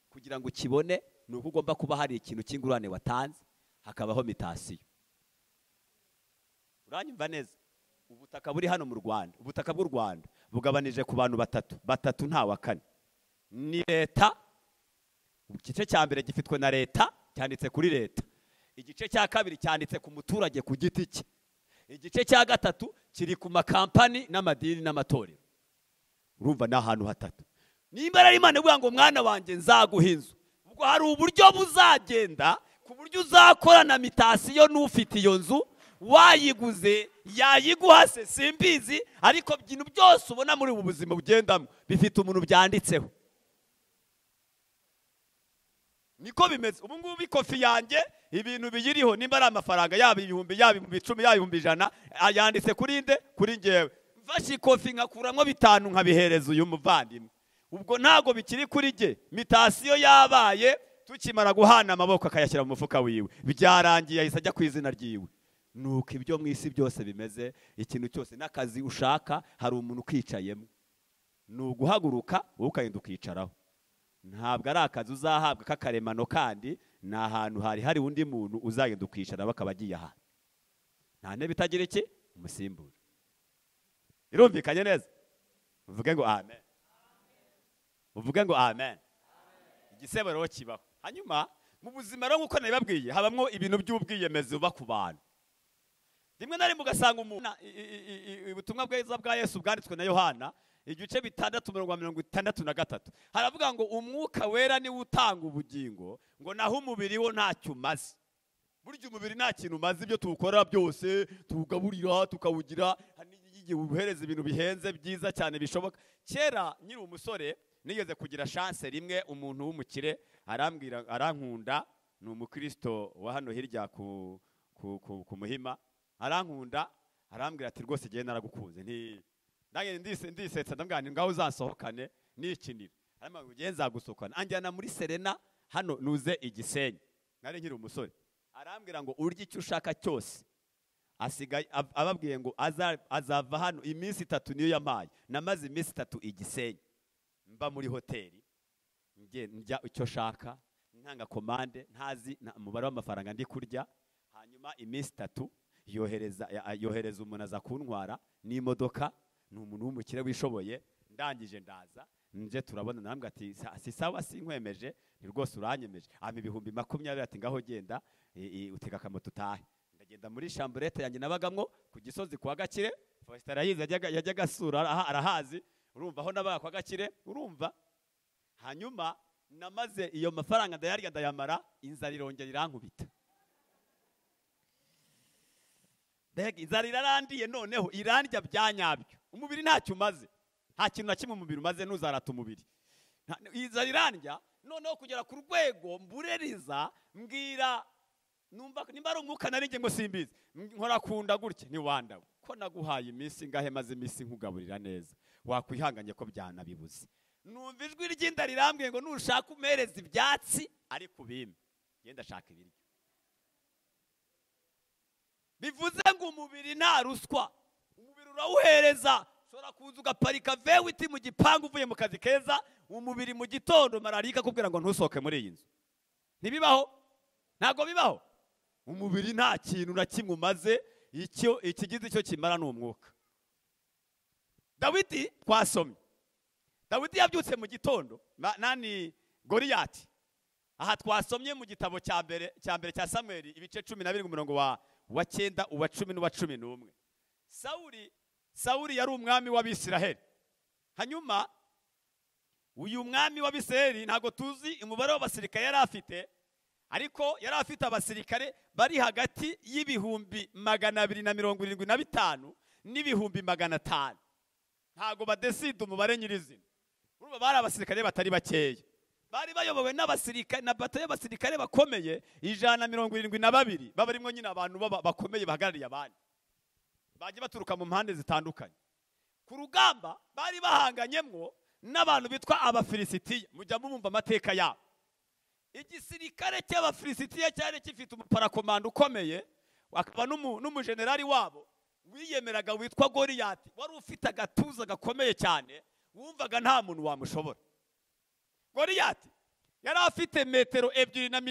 Kugira ngo ukibone ni uko ugomba kuba hari ikintu cy'ingurane watanze, hakabaho mitasiyo. Uranyumva neza? Ubutaka buri hano mu Rwanda, ubutaka bw'u Rwanda bugabanije ku bantu batatu nta wa kane. Ni leta. Igice cya mbere gifitwe na leta, cyanditse kuri leta. Igice cya kabiri cyanditse ku muturage ku giti cye. Igice cya gatatu kiri ku makampani n'amadini n'amatorero. Urumva ni ahantu hatatu. Nimba ari Imana ivuga ngo mwana wanjye nzaguha inzu, ubwo hari uburyo buzagenda ku buryo uzakorana mitasiyo n'ufite iyo nzu, wayiguze yayiguha se simbizi, ariko ibintu byose ubona muri ubu buzima bugendamo bifite umuntu byanditseho. Niko bimeze. Ubu ngubu ikofi yanjye ibintu biyiriho, nimba ari amafaranga yaba ibihumbi, yaba 10,000, yaba 100,000, yanditse kuri nde? Kuri njyewe. Mfashe ikofi nkakuramo 5 nkabihereza uyu muvandimwe, ubwo ntago bikiri kuri jye. Mitasiyo yabaye, tukimara guhana amaboko akayashyira mu mufuka wiwe, byarangiye, ahise ajya ku izina ryiwe. Nuko ibyo mu isi byose bimeze, ikintu cyose n'akazi ushaka hari umuntu ukicayemo. Ni uguhaguruka wowe ukagenda ukicaraho. Ntabwo ari akazi uzahabwa k'akaremano, kandi ni ahantu hari hari undi muntu uzagenda ukicara bakaba agiye ahantu. Nta ntebe itagira iki? Umusimbura. Irumvikanye neza? Uvuge ngo amen. Uvuge ngo amen. Igisebo rero kibaho. Hanyuma mu buzima rero nk'uko nabibabwiye habamwo ibintu by'ubwiyemezi buba ku bantu. Rimwe na rimwe ugasanga umuntu, ubutumwa bwiza bwa Yesu bwanditswe na Yohana igice 6:63 haravuga ngo umwuka wera niwe utanga ubugingo, ngo naho umubiri wo ntacyo umaze. Burya umubiri nta kintu umaze, ibyo tuwukora byose tuwugaburira tukawugira, igihe uhereza ibintu bihenze byiza cyane bishoboka. Kera nkiri umusore nigeze kugira chance rimwe, umuntu w'umukire arambwira, arankunda, ni umukristo wa hano hirya ku Muhima, arankunda, arambwira ati rwose igihe naragukunze, nti nange ndisetsa, ndamubwira nti ngaho uzasohokane nikinira, arambwira ngo ugiye nzagusohokana, anjyana muri Serena hano nuze Igisenyi, nari nkiri umusore, arambwira ngo urye icyo ushaka cyose, asigaye ababwiye ngo azava hano iminsi 3 niyo yampaye, namaze iminsi 3 Igisenyi mba muri hoteli, njya icyo shaka, ntanga komande, ntazi umubare w'amafaranga ndi kurya. Hanyuma iminsi 3 yohereza umuntu aza kuntwara n'imodoka, ni umuntu w'umukire wishoboye. Ndangije ndaza nje turabona, narambwira ati si sawa sinkwemeje, ni rwose uranyemeje, ampa 20,000 ati ngaho genda utega akamoto utahe. Ndagenda muri chambrette yanjye nabagamwo ku Gisozi kwa Gakire, Faustin arayizi, yajyaga asura arahazi, urumva aho nabaga kwa Gakire, urumva. Hanyuma namaze iyo mafaranga ndayarya ndayamara, inzara irongera irankubita. Mbega inzara irarandiye, noneho irandya byanyabyo. Umubiri ntacyo umaze, nta kintu na kimwe umubiri umaze, ntuzarata umubiri. Inzara irandya noneho kugera ku rwego mbureriza, mbwira numva nimba ari umwuka nari nge ngo simbizi, nkora kunda gutya ntiwanda ko naguhaye iminsi ngahe, maze iminsi nkugaburira neza, wakwihanganye ko byanabibuze. Numva ijwi ry'inda rirambwiye ngo nushaka umereza ibyatsi ariko ubime, ngenda shaka ibiryo. Bivuze ngo umubiri nta ruswa, umubiri urawuhereza. Ushobora kuza ugaparika vewiti mu gipangu uvuye mu kazi keza, umubiri mu gitondo mararika akubwira ngo ntusohoke muri iyi nzu. Ntibibaho, ntabwo bibaho. Umubiri nta kintu na kimwe umaze, icyo ikigize icyo kimara ni umwuka. Dawidi twasomye, Dawidi yabyutse mu gitondo, nani Goliyati. Aha twasomye mu gitabo cya mbere cya Samweli ibice 12 umurongo wa 9, uwa 10 n'uwa 11. Sawuli yari umwami w'Abisiraheli. Hanyuma uyu mwami w'Abisiraheli ntago tuzi umubare w'abasirikare yari afite, ariko yari afite abasirikare bari hagati y'ibihumbi 275 n'ibihumbi 500. Ntago badesida umubare nyirizina. Urumva bari abasirikare batari bakeya, bari bayobowe n'abasirikare na bato y'abasirikare bakomeye 172, babarimwo nyine abantu bakomeye bahagarariye abandi, bagiye baturuka mu mpande zitandukanye. Ku rugamba bari bahanganyemwo n'abantu bitwa Abafilisitiya, mujya mumva amateka yabo. Igisirikare cy'Abafilisitiya cyari gifite umuparakomando ukomeye, akaba n'umujenerali wabo wiyemeraga witwa Goliyati, wari ufite agatuza gakomeye cyane, wumvaga nta muntu wamushobora. Goliyati yari afite metero 2 na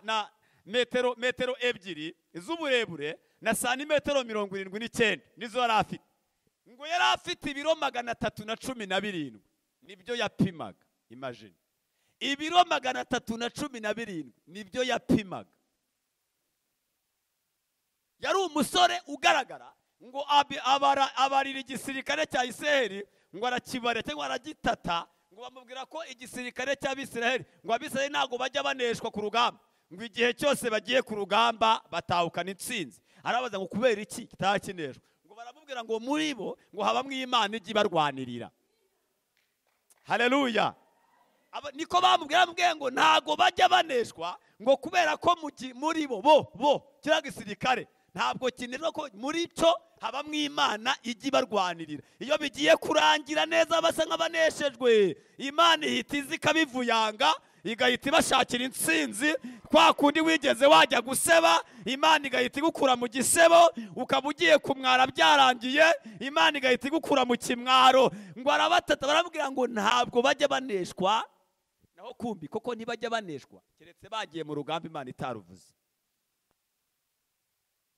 na metero 2 z'uburebure na santimetero 79 nizo yari afite. Ngo yari afite ibiro 317 nibyo yapimaga. Imagine ibiro 317 nibyo yapimaga. Yari umusore ugaragara, ngo abarira igisirikare cya Isiraheli, ngo arakibare cyangwa aragitata, ngo bamubwira ko igisirikare cy'Abisiraheli, ngo Abisiraheli ntago bajya baneshwa ku rugamba, ngo igihe cyose bagiye ku rugamba batahukana intsinzi. Arabaza ngo kubera iki kitakineshwa? Ngo baramubwira ngo muri bo ngo habamwe Imana ijya ibarwanirira. Haleluya. Niko bamubwira, bamubwiye ngo ntago bajya baneshwa, ngo kubera ko muri bo bo kiriya gisirikare ntabwo kinirwa ko muri cyo habamwe Imana ijya ibarwanirira. Iyo bigiye kurangira neza basa nk'abaneshejwe, Imana ihita iza ikabivuyanga, igahita ibashakira intsinzi. Kwa kundi wigeze wajya guseba, Imana igahita igukura mu gisebo, ukaba ugiye kumwara byarangiye, Imana igahita igukura mu kimwaro. Ngo arabatata, baramubwira ngo ntabwo bajya baneshwa Naho kumbi koko ntibajya baneshwa keretse bagiye mu rugamba Imana itaruvuze.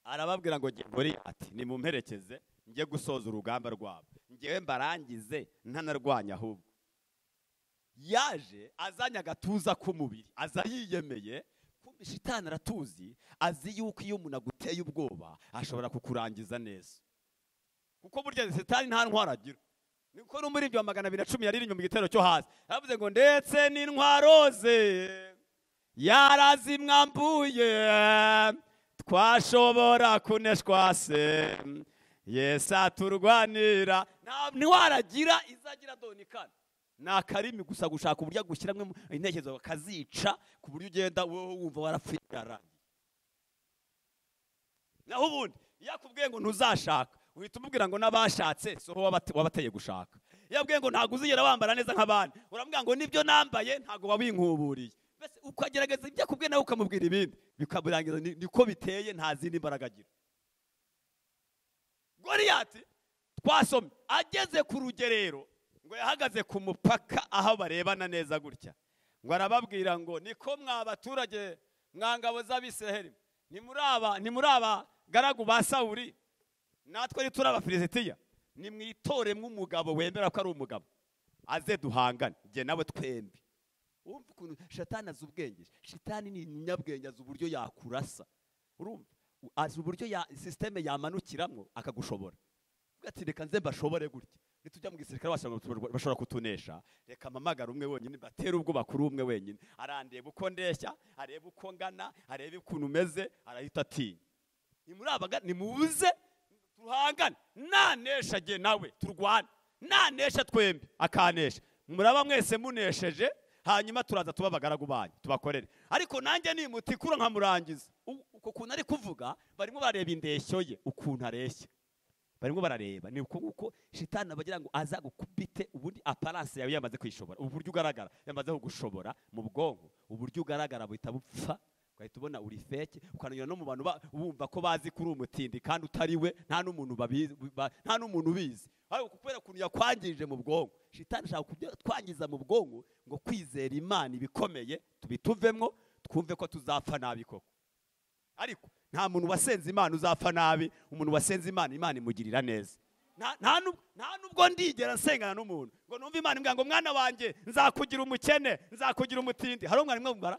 Arababwira ngo Goliyati nimumperekeze njye gusoza urugamba rwabo, njyewe mbarangize ntanarwanya. Ahubwo yaje azanye agatuza k'umubiri, aza yiyemeye. Kumbi shitani aratuzi, azi yuko iyo umuntu aguteye ubwoba ashobora kukurangiza neza, kuko burya shitani nta ntwaro agira. Niko n'umuririmbyi wa 210 yaririmbye mu gitero cyo hasi, yavuze ngo ndetse n'intwaro ze yarazimwambuye, twashobora kuneshwa se Yesu aturwanira. Nta ntwaro agira izagira donikana, ni akarimi gusa gushaka uburyo agushyiramo intekerezo bakazica ku buryo ugenda wowe wumva warapfuye byarangiye. Naho ubundi iyo akubwiye ngo ntuzashaka, uhita umubwira ngo n'abashatse soho wabateye gushaka. Iyo akubwiye ngo ntabwo uzigera wambara neza nk'abandi, uramubwira ngo nibyo nambaye ntabwo wabinkuburiye. Mbese ukagerageza ibyo akubwiye nawe ukamubwira ibindi, bikaburangiza niko biteye, nta zindi mbaraga agira. Goliyati twasomye ageze ku rugerero ngo yahagaze ku mupaka aho barebana neza gutya, ngo arababwira ngo niko mwa baturage mwa ngabo z'Abisiraheli, ntimuraba garagu ba Sawuli, natwe ntituri Abafilisitiya, nimwitoremwo umugabo wemera ko ari umugabo aze duhangane njye nawe twembi. Urumva ukuntu shatani azi ubwenge? Shitani ni umunyabwenge, azi uburyo yakurasa, urumva azi uburyo ya systeme yamanukiramwo akagushobora. Ati reka nze mbashobore gutya, nitujya mu gisirikare bashobora kutunesha, reka mpamagare umwe wenyine batere ubwoba kuri umwe wenyine, arandeba uko ndeshya, areba uko ngana, areba ukuntu umeze, arahita atinya. Nimurabaga nimuze tuhangane, nanesha jye nawe turwane, nanesha twembi akanesha, muraba mwese munesheje, hanyuma turaza tuba abagaragu banyu tubakorere. Ariko nanjye nimutikura nkamurangiza. Uko kuntu ari kuvuga barimo bareba indeshyo ye ukuntu areshya, barimo barareba ni uko nguko shitani abagira ngo aza gukubite. Ubundi apparence yawe yamaze kwishobora, uburyo ugaragara yamaze kugushobora mu bwonko, uburyo ugaragara buhita bupfa, ugahita ubona uri fake, ukananyura no mu bantu bumva ko bazi kuri umutindi kandi utari we, nta n'umuntu babizi, nta n'umuntu ubizi. Ariko kubera ukuntu yakwangije mu bwonko, shitani ashaka kutwangiza mu bwonko ngo kwizera Imana ibikomeye tubituvemwo, twumve ko tuzapfa nabi koko. Ariko nta muntu wasenze Imana uzapfa nabi, umuntu wasenze Imana, Imana imugirira neza. Nta nubwo ndigera nsengana n'umuntu ngo numve Imana imbwira ngo mwana wanjye nzakugira umukene, nzakugira umutindi. Hari umwana mwumvara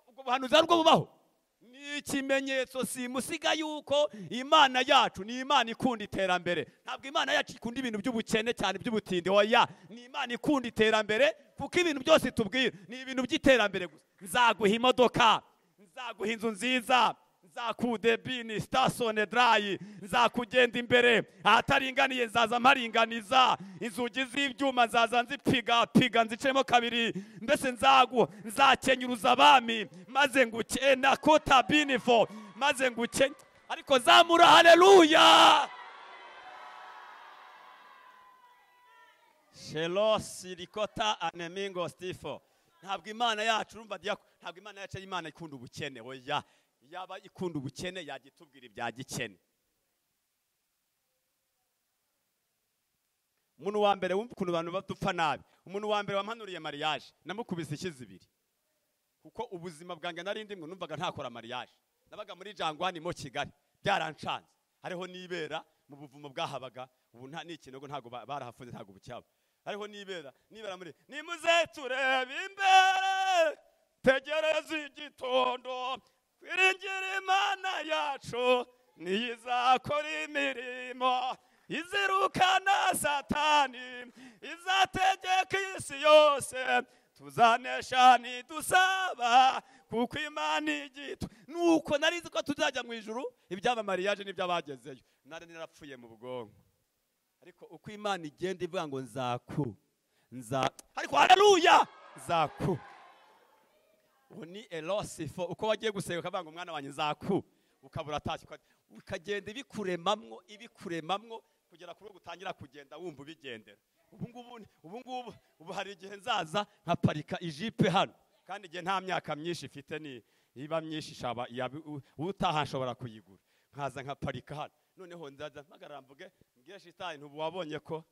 ubwo buhanuzi arubwo bubaho? Ni ikimenyetso simusiga yuko Imana yacu ni Imana ikunda iterambere. Ntabwo Imana yacu ikunda ibintu by'ubukene cyane by'ubutindi, oya, ni Imana ikunda iterambere, kuko ibintu byose tubwira ni ibintu by'iterambere gusa. Nzaguha imodoka, nzaguha inzu nziza, nzakudebini stasone drayi, nzakugenda imbere ahataringaniye nzaza mparinganiza, inzugi z'ibyuma nzaza nzipiga piga nzicemo kabiri, mbese nzakenyuruza abami maze ngukena kota binifo maze nguke. Ariko zamura haleluya. Shelo sirikota anemingo stifo. Ntabwo Imana yacu urumva ntabwo Imana yacu ari Imana ikunda ubukene, oya. Yaba ikunda ubukene yagitubwira ibya gikene. Umuntu wa mbere wumva ukuntu abantu badupfa nabi, umuntu wa mbere wampanuriye mariage namukubise ishyize ibiri, kuko ubuzima bwanjye nari ndimwe numvaga ntakora mariage. Nabaga muri Jangwani mo Kigali, byarancanze, hariho nibera mu buvumo bwahabaga, ubu nta n'ikinogo ntago barahafunze, ntago bucyaba, hariho nibera muri nimuze turebe imbere, tegereza igitondo, twiringire Imana yacu niyizakora imirimo, izirukana Satani, izategeka isi yose, tuzanesha nidusaba kuko Imana igitu. Nuko narizi ko tuzajya mu ijuru, ibyaba mariage n'iby'abagezeyo nari narapfuye mu bwonko. Ariko uko Imana igenda ivuga ngo nzaku nza, ariko haleluya nzaku, ubu ni elosifo. Uko wagiye gusenga ukavuga ngo mwana wanjye nzaku, ukabura atashye, ukagenda ibikuremamwo ibikuremamwo kugera kuri gutangira kugenda wumva ubigendera. Ubu ngubu ubu hari igihe nzaza nkaparika ijipe hano, kandi igihe nta myaka myinshi ifite, ni iba myinshi shaba utaha nshobora kuyigura, nkaza nkaparika hano. Noneho nzaza mpagarara mvuge mbwire shitani ntubu wabonye ko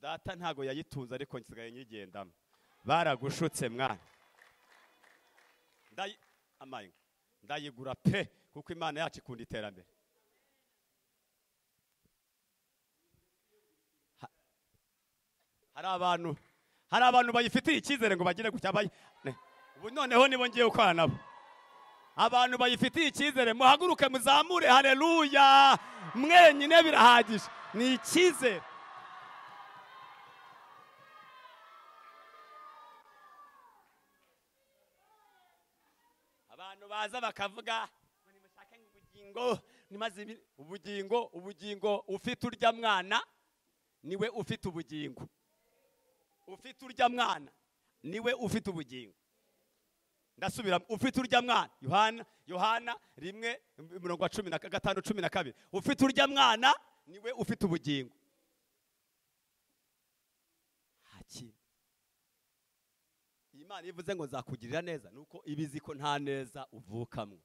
data ntago yayitunze ariko nsigaye nyigendamo. Baragushutse mwana. Ndayigura pe, kuko Imana yacu ikunda iterambere. Hari abantu bayifitiye icyizere ngo bagire gutya, ubu noneho nibo ngiye gukorana nabo. Abantu bayifitiye icyizere muhaguruke muzamure haleluya, mwenyine birahagije, ni icyizere. Abantu baza bakavuga ngo nimushake ubugingo, nimaze ubugingo ufite urya mwana niwe ufite ubugingo. Ufite urya mwana niwe ufite ubugingo. Ndasubira, ufite urya mwana, Yohana 1:15 12. Ufite urya mwana niwe ufite ubugingo. Haki Imana ivuze ngo nzakugirira neza, nuko ibizi ko nta neza uvukamwe.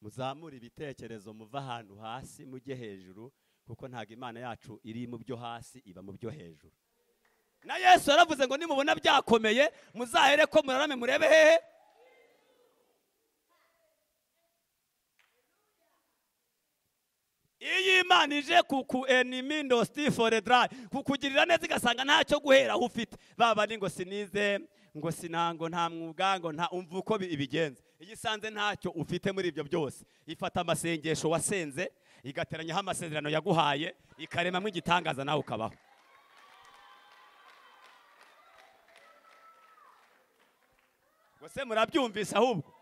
Muzamura ibitekerezo muva ahantu hasi mujye hejuru, kuko ntago Imana yacu iri mu byo hasi, iba mu byo hejuru. Na Yesu yaravuze ngo nimubona byakomeye muzahere ko murarame murebe hehe. Iyi Imana ije kuku enimindo stifore dry, kukugirira neza igasanga ntacyo guhera aho ufite. Baba ni ngo sinize, ngo sinango, nta mwuga, ngo nta umva uko ibigenza. Iyo isanze ntacyo ufite muri ibyo byose, ifata amasengesho wasenze, igateranyaho amasezerano yaguhaye, ikaremamo igitangaza nawe ukabaho. Ngo murabyumvise ahubwo?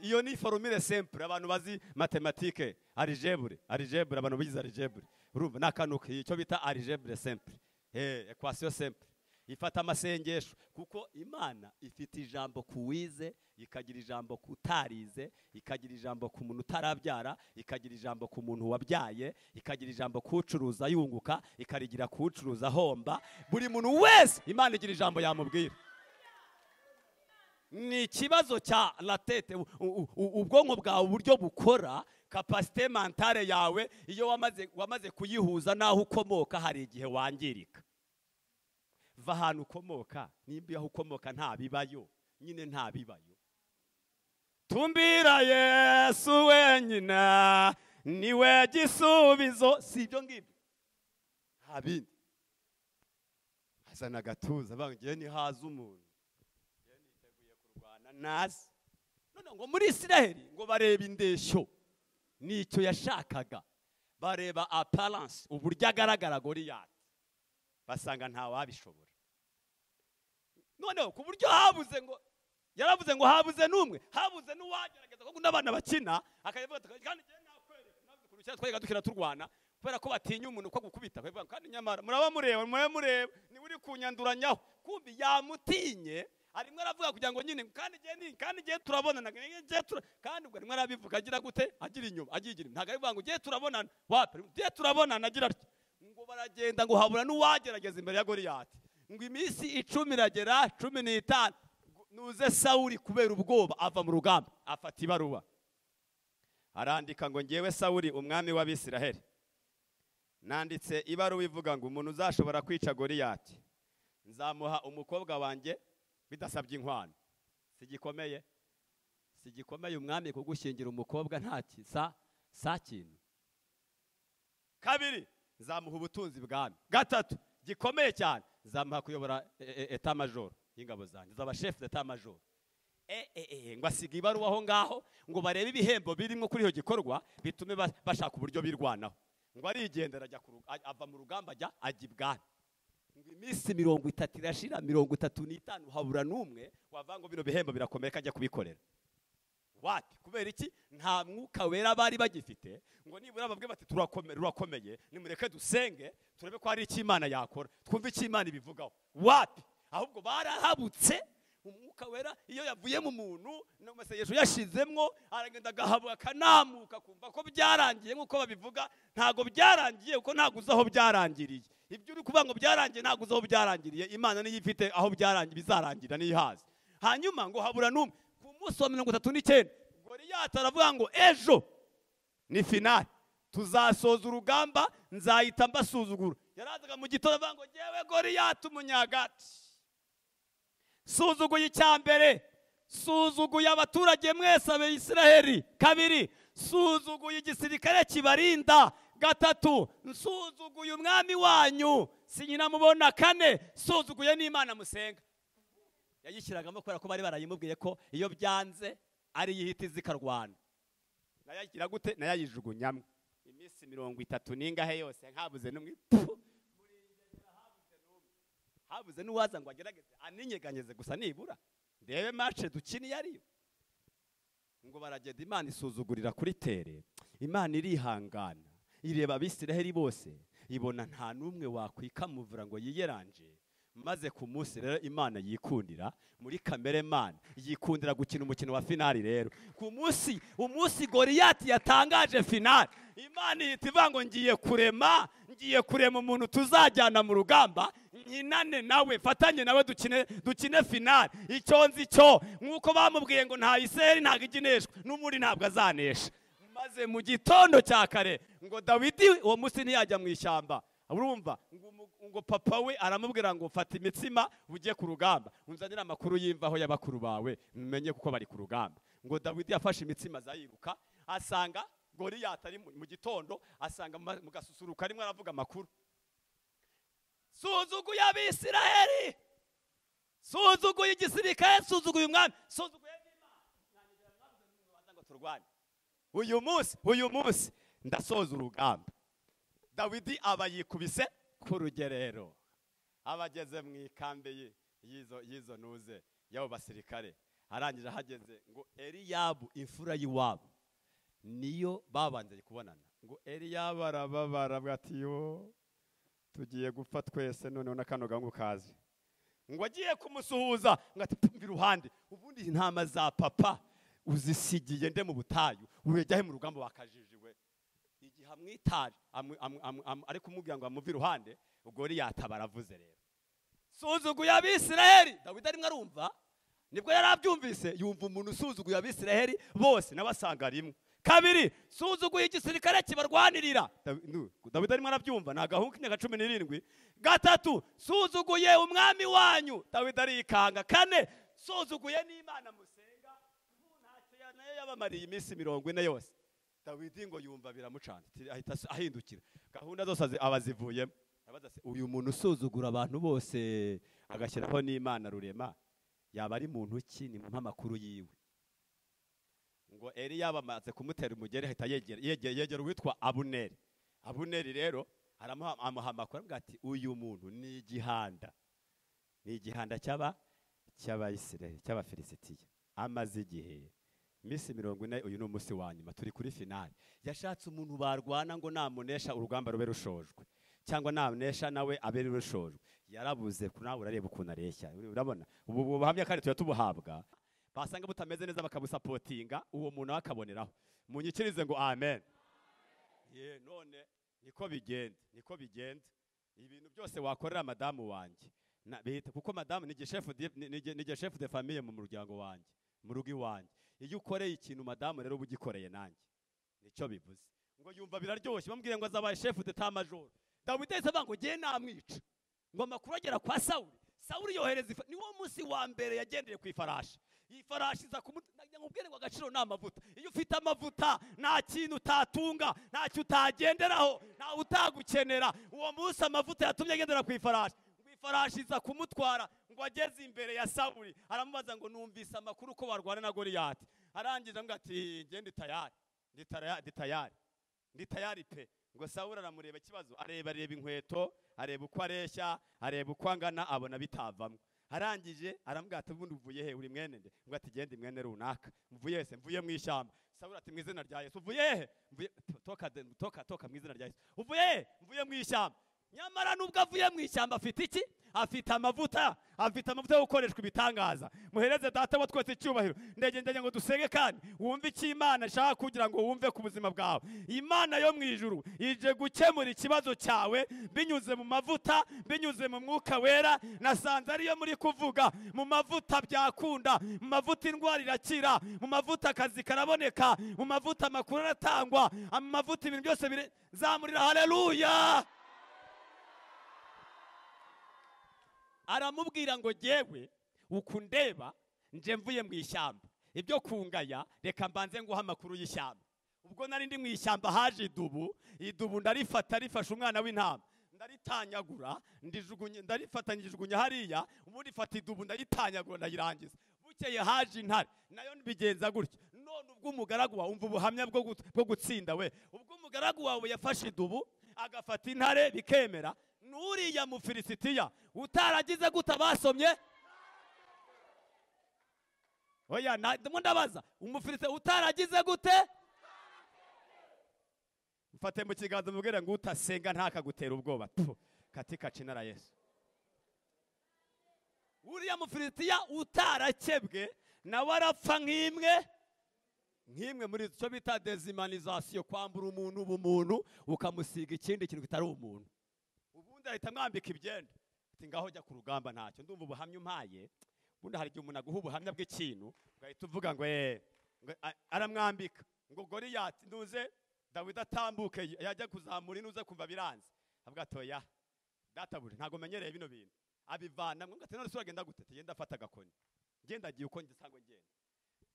Iyo ni formule simple, abantu bazi mathématique, algèbre, abantu bize algèbre. Urumva nakanuka icyo bita algèbre simple. Equation simple. Ifata amasengesho, kuko Imana ifite ijambo kuwize, ikagira ijambo kutarize, ikagira ijambo ku muntu utarabyara, ikagira ijambo ku muntu wabyaye, ikagira ijambo kucuruza yunguka, ikarigira kucuruza homba. Buri muntu wese Imana igira ijambo yamubwira. Ni ikibazo cya la tete, ubwonko bwawe uburyo bukora, capacité mentale yawe iyo wamaze kuyihuza naho ukomoka, hari igihe wangirika. Va ahantu ukomoka, nimba aho ukomoka nta bibayo, nyine nta bibayo. Tumbira Yesu wenyine niwe gisubizo, si ibyo ngibyo, nta bindi. Azana agatuza bangiye nihaza umuntu niteguye kurwana nazi. None ngo muri Isiraheli ngo bareba indeshyo, nicyo yashakaga, bareba apparence, uburyo agaragara Goliyati, basanga nta wabishobora. Noneho ku buryo habuze ngo yaravuze ngo habuze n'umwe, habuze n'uwagerageza, kuko n'abana bakina akavuga kandi ngiye nakwereka navuze twega dukina turwana, kubera ko batinya umuntu ko gukubita, kandi nyamara muraba mureba ni uri kunyanduranyaho, kumbi yamutinye arimo aravuga kugira ngo nyine kandi ngiye ni kandi ngiye turabonana ngiye kandi ubwo arimo arabivuga agira gute, agira inyuma agigira, ntago ari ngo ngiye turabonana wapi, ngiye turabonana agira atya. Ngo baragenda ngo habura n'uwagerageza imbere ya Goliyati. Ngo iminsi 10 iragera 15, nuze Sawuli kubera ubwoba ava mu rugamba, afata ibaruwa arandika ngo ngewe Sawuli umwami w'Abisiraheli nanditse ibaruwa ivuga ngo umuntu uzashobora kwica Goliyati nzamuha umukobwa wanjye bidasabye inkwano. Sigikomeye, sigikomeye umwami kugushyingira umukobwa nta sa kintu. Kabiri, nzamuha ubutunzi bwami. Gatatu, gikomeye cyane, nzamuha kuyobora état major y'ingabo zanjye, nzaba chef d'état major. Ngo asiga ibaruwa aho ngaho ngo barebe ibihembo birimo kuri iyo gikorwa bitume bashaka uburyo birwanaho. Ngo arigendera ajya ava mu rugamba ajya ibwami. Ngo iminsi 30 irashira, 35 habura n'umwe wava ngo bino bihembo birakomeye kajya kubikorera. Wapi? Kubera iki? Nta mwuka wera bari bagifite ngo nibura babwe bati turakomeye, nimureke dusenge turebe ko hari icyo Imana yakora, twumve icyo Imana ibivugaho. Wapi? Ahubwo barahabutse. Umwuka wera iyo yavuye mu muntu n'amasengesho yashizemwo, aragenda agahabuka akanamuka kumva ko byarangiye nkuko babivuga. Ntago byarangiye, kuko ntago uzi aho byarangiriye. Ibyo uri kuvuga ngo byarangiye ntago uzi aho byarangiriye. Imana niyo ifite aho byarangiye, bizarangira niyo ihazi. Hanyuma ngo habura n'umwe. Ku munsi wa 39 Goliyati aravuga ngo ejo ni finale, Tuzasoza urugamba, nzahita mbasuzugura. Yarazaga mu gitondo avuga ngo jyewe Goliyati umunyagati, suzuguye icya mbere, suzuguye abaturage mwese Abisiraheli. Kabiri, suzuguye igisirikare kibarinda. Gatatu, nsuzuguye umwami wanyu sinyinamubona. Kane, suzuguye n'Imana musenga. Yayishyiragamo kubera ko bari barayimubwiye ko iyo byanze ari yihita zikarwana. Nayagira gute? Nayayijugunyamwe. Iminsi 30 n'ingahe yose nkabuze n'umwe. Habuze n'uwaza ngo agerageze aninyeganyeze gusa nibura ndebe match dukini yariyo. Ngo baragenda, Imana isuzugurira kuri tere. Imana irihangana, ireba Abisiraheli bose, ibona nta n'umwe wakwikamuvura ngo yiyeranje. Maze ku munsi rero Imana yikundira muri kamere, Mana yikundira gukina umukino wa finali. Rero ku munsi, umunsi Goliyati yatangaje finali, Imana ihita ivuga ngo ngiye kurema umuntu tuzajyana mu rugamba, nkinane nawe, fatanye nawe, dukine finali. Icyo nzi cyo nkuko bamubwiye ngo nta Isiraheli ntabwo igineshwa, n'ubundi ntabwo azanesha. Maze mu gitondo cya kare ngo Dawidi uwo munsi ntiyajya mu ishyamba. Urumva ngo papa we aramubwira ngo fata imitsima ujye ku rugamba, unzanire amakuru y'imvaho y'abakuru bawe menye kuko bari ku rugamba. Ngo Dawidi yafashe imitsima azayiruka, asanga Goliyati ari mu gitondo, asanga mu gasusuruka arimo aravuga amakuru. Suzuguye Abisiraheli, suzuguye igisirikare, suzuguye umwami, suzuguye n'Imana ngo turwane. Uyu munsi ndasoza urugamba. Dawidi aba yikubise ku rugerero, abageze mu ikambi y'izo ntuze y'abo basirikare. Arangije ahageze ngo Eliyabu imfura y'iwabo niyo babanze kubonana. Ngo Eliyabu arababara ati yo tugiye gupfa twese noneho na kano gahungu kazi. Ngo agiye kumusuhuza ngo ati mva iruhande, ubundi intama za papa uzisigiye nde mu butayu, urejya he mu rugamba wakajijiwe. Igihe amwitaje ari kumubwira ngo amuve iruhande, Goliyati baravuze rero suzuguye Abisiraheli. Dawidi arimo arumva, nibwo yari abyumvise, yumva umuntu usuzuguye Abisiraheli bose n'abasanga rimwe. Kabiri, suzuguye igisirikare kibarwanirira. Dawidi arimo arabyumva, ni agahungu k'imyaka 17. Gatatu, suzuguye umwami wanyu. Dawidi arikanga. Kane, suzuguye n'Imana musenga, ntacyo nayo yabamariye iminsi 40 yose. Dawidi ngo yumva biramucana, ahita ahindukira, gahunda zose abazivuyemo. Abaza se uyu muntu usuzugura abantu bose agashyiraho n'Imana rurema yaba ari muntu ki? Ni mu makuru yiwe. Ngo Eliya bamaze kumutera umugeri, ahita yegera uwitwa Abuneri. Abuneri rero amuha amakuru ati uyu muntu ni igihanda, ni igihanda cy'Abayisiraheli, cy'Abafilisitiya, amaze igihe iminsi 40. Uyu ni umunsi wa nyuma, turi kuri finali. Yashatse umuntu barwana ngo namunesha urugamba rube rushojwe, cyangwa namunesha nawe abe rushojwe. Yarabuze, nawe urareba ukuntu areshya. Urabona ubu buhamya kandi tuya tubuhabwa, basanga butameze neza bakabusapotinga, uwo muntu akaboneraho. Munyikirize ngo amen. Ye none niko bigenda, niko bigenda. Ibintu byose wakorera madamu wanjye bita, kuko madamu ni chef de famille mu muryango wanjye, mu rugo iwanjye. Iyo ukoreye ikintu madamu rero ubugikoreye nanjye, nicyo bivuze. Ngo yumva biraryoshye, bamubwire ngo azabaye chef d'état major. Dawidi yahise avuga ngo ngiye namwica. Ngo amakuru agera kwa Sawuli, Sawuli yohereza, niwo munsi wa mbere yagendeye ku ifarashi. Ifarashi iza kumubwira ngo agaciro ni amavuta. Iyo ufite amavuta nta kintu utatunga, ntacyo utagenderaho, nta utagukenera. Uwo munsi amavuta yatumye agendera ku ifarashi. Ngo ifarashi iza kumutwara, ngo ageze imbere ya Sawuli aramubaza ngo numvise amakuru ko warwana na Goliyati. Arangije ngo ati nge ndi tayari, ndi tayari pe. Ngo Sawuli aramureba ikibazo, areba inkweto, areba uko areshya, areba uko angana, abona bitavamo. Arangije aramubwira ati ubundi uvuye he, uri mwene nde? Ngo ati genda mwene runaka. Mvuye he? Mvuye mu ishyamba. Sawuli ati mu izina rya Yesu. Uvuye he? Mvuye toka mu izina rya Yesu. Uvuye he? Mvuye mu ishyamba. Nyamara nubwo avuye mu ishyamba afite iki? Afite amavuta, afite amavuta yo gukoreshwa ibitangaza. Muhereze data wa twese icyubahiro. Ndege ngo dusenge kandi wumve icyo Imana ishaka kugira ngo wumve ku buzima bwawe. Imana yo mu ijuru ije gukemura ikibazo cyawe binyuze mu mavuta, binyuze mu mwuka wera. Nasanze ariyo muri kuvuga. Mu mavuta byakunda, mu mavuta indwara irakira, mu mavuta akazi karaboneka, mu mavuta amakuru aratangwa, amavuta ibintu byose bizamurira. Haleluya. Aramubwira ngo jewe ukundeba nje mvuye mu ishyamba, ibyo kungaya reka mbanze nguha amakuru y'ishyamba. Ubwo nari ndi mu ishyamba haje idubu, idubu ndarifata rifashe umwana w'intama, ndaritanyagura ndijugunye, ndarifata ngijugunya hariya, ubundi fata idubu ndaritanyagura ndayirangiza. Bukeye haje intare nayo nbigenza gutyo. None ubwo umugaragu wawe, umva ubuhamya bwo gutsinda we, ubwo umugaragu wawe yafashe idubu agafata intare bikemera, nuriya Mufilisitiya utaragize guta basomye. Oya ndimo ndabaza, Umufilisitiya utaragize gute? Mfate mu kiganza mubwire ngo utasenga ntakagutera ubwoba. Katika jina la Yesu. Uriya Mufilisitiya utarakebwe nawe arapfa nk'imwe muri icyo bita dezimanizasiyo, kwambura umuntu ubumuntu ukamusiga ikindi kintu kitari umuntu. Ubundi ahita mwambika ibyenda ati ngaho jya ku rugamba ntacyo. Ndumva ubuhamya umpaye. Ubundi hari igihe umuntu aguha ubuhamya bw'ikintu ugahita uvuga ngo aramwambika ngo Goliyati nduze Dawidi atambuke yajya kuzamura inuze kumva biranze, avuga ati oya databuri ntago menyereye bino bintu. Abivana ngo ati none se uragenda gute? Tugenda afata agakoni, ngenda agiye uko ngisangwe ngenda,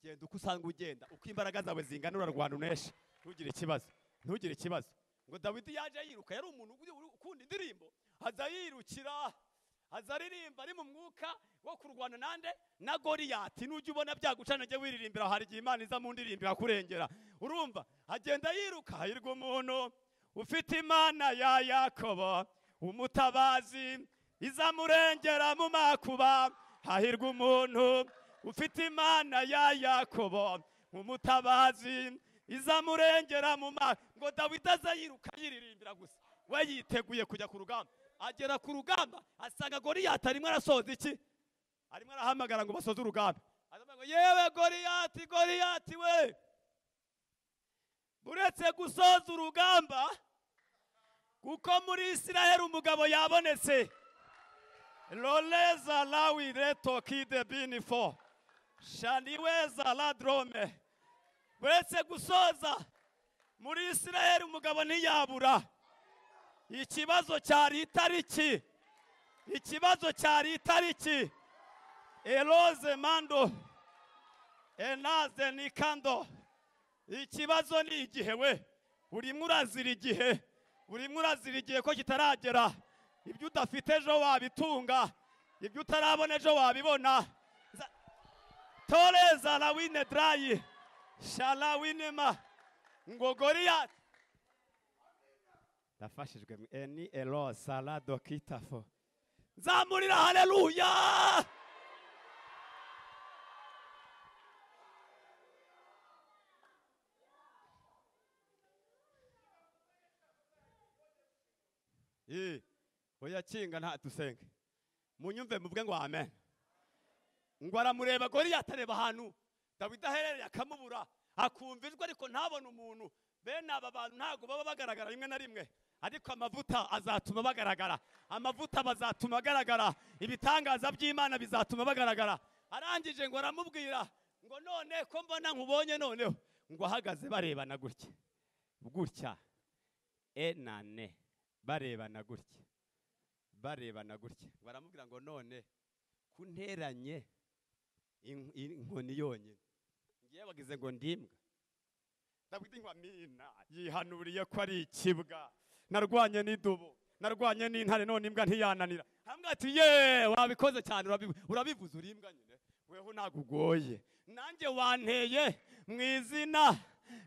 genda uko usanga ugenda, uko imbaraga zawe zingana urarwana unesha, ntugire ikibazo, ntugire ikibazo. Ngo Dawidi yaje yiruka, yari umuntu ukunda indirimbo, aza yirukira, aza aririmba ari mu mwuka wo kurwana nande na Goliyati. Nujya ubona byagucana jye wiririmbira, hari igihe Imana iza mu ndirimbo irakurengera. Urumva agenda yiruka, hahirwa umuntu ufite Imana ya Yakobo umutabazi izamurengera mu makuba. Hahirwa umuntu ufite Imana ya Yakobo umutabazi izamurengera mu makuba. Ngo Dawidi aza yiruka yiririmbira gusa, we yiteguye kujya ku rugamba. Agera ku rugamba asanga Goliyati arimo arasoza iki? Arimo arahamagara ngo basoze urugamba. Aravuga ngo yewe Goliyati, Goliyati we, buretse gusoza urugamba kuko muri Isiraheli umugabo yabonetse. Loleza lawi reto kide binifo shaniweza ladrome. Buretse gusoza muri Isiraheli umugabo ntiyabura. Ikibazo cyari itariki, ikibazo cyari itariki. Eloze mando enaze nikando. Ikibazo ni igihe we, urimo urazira igihe, urimo urazira igihe ko kitaragera. Ibyo udafite ejo wabitunga, ibyo utarabona ejo wabibona. Toreza la wine drayi shala winema. Ngo Goliyati ndafashijwe eni elo salado kitafo. Nzamurira haleluya. Oya kinga nta dusenge. Munyumve muvuge ngo amen. Ngo aramureba Goliyati areba ahantu Dawidi aherereye akamubura, akumva ijwi ariko ntabone umuntu. Bene aba bantu ntago baba bagaragara rimwe na rimwe, ariko amavuta azatuma bagaragara, amavuta bazatuma agaragara, ibitangaza by'Imana bizatuma bagaragara. Arangije ngo aramubwira ngo none ko mbona nkubonye noneho. Ngo ahagaze barebana gutya gutya, enane barebana gutya, barebana gutya. Baramubwira ngo none kunteranye inkoni yonyine, ngiye bagize ngo ndimbwa. Dawidi ngo amina, yihanuriye ko ari ikibwa. Narwanye n'idubu, narwanye n'intare, none imbwa ntiyananira. Hamwe ati ye wabikoze cyane, urabivuze uri imbwa nyine, weho nagugoye, nanjye wanteye mu izina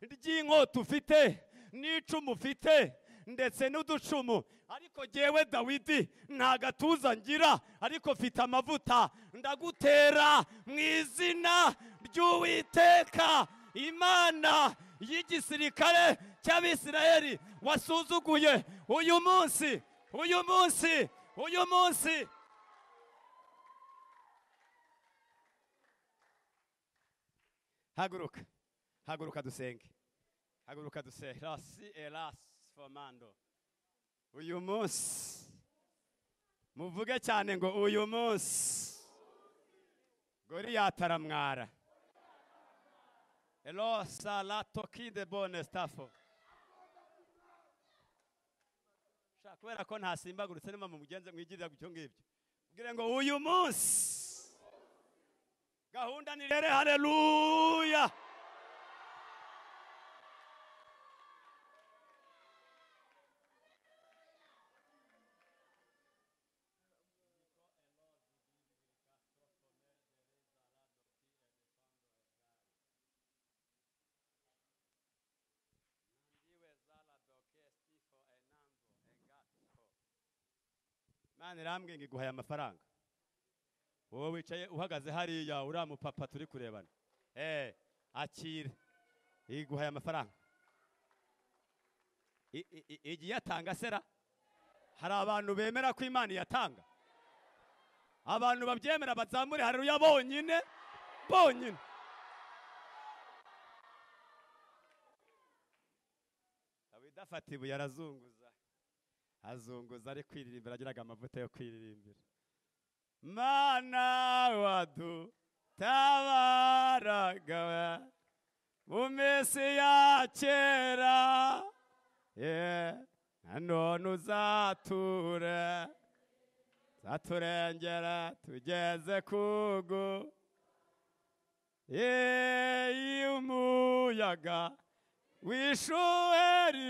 ry'inkota ufite n'icumu ufite ndetse n'uducumu, ariko jyewe Dawidi nta gatuza ngira, ariko mfite amavuta, ndagutera mu izina ry'Uwiteka Imana y'igisirikare cy'Abisirayeli wasuzuguye uyu munsi, uyu munsi, uyu munsi. Haguruka, haguruka dusenge, haguruka dusenge. Rasi elas fomando. Uyu munsi muvuge cyane ngo uyu munsi Goliyati aramwara. Elosa la tokide bone stafo. Kubera ko ntasimbagurutse nima mugenze mwigirira gucyo ngibyo. Ubwire ngo uyu munsi gahunda ni rere. Haleluya. Imana irambwiye ngo iguhaye amafaranga. Wowe wicaye uhagaze hariya uriya mupapa turi kurebana, akira, iguhaye amafaranga. Igiye atanga sera. Hari abantu bemera ko Imana iyatanga, abantu babyemera bazamure haleluya bonyine bonyine. Dawidi afata ibuye arazunguza, azunguza ari kwiririmbira, agiraga amavuta yo kwiririmbira. Mana wadutabaraga mu minsi ya kera, none uzature zaturengera tugeze kugu umuyaga w'ishuheri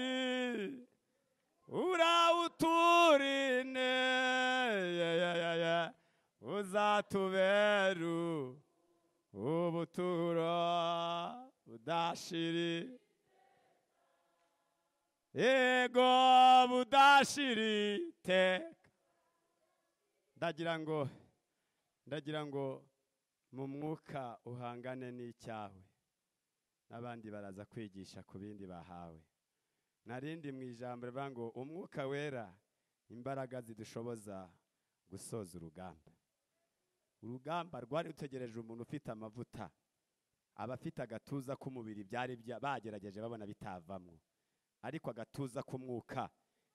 urawuturine, uzatuberu ubuturo budashiri, ego budashiri teka. Ndagira ngo mu mwuka uhangane n'icyawe, n'abandi baraza kwigisha ku bindi bahawe. Narindi mu ijambo rivuga ngo umwuka wera imbaraga zidushoboza gusoza urugamba. Urugamba rwari rutegereje umuntu ufite amavuta, abafite agatuza k'umubiri byari bagerageje babona bitavamwo, ariko agatuza k'umwuka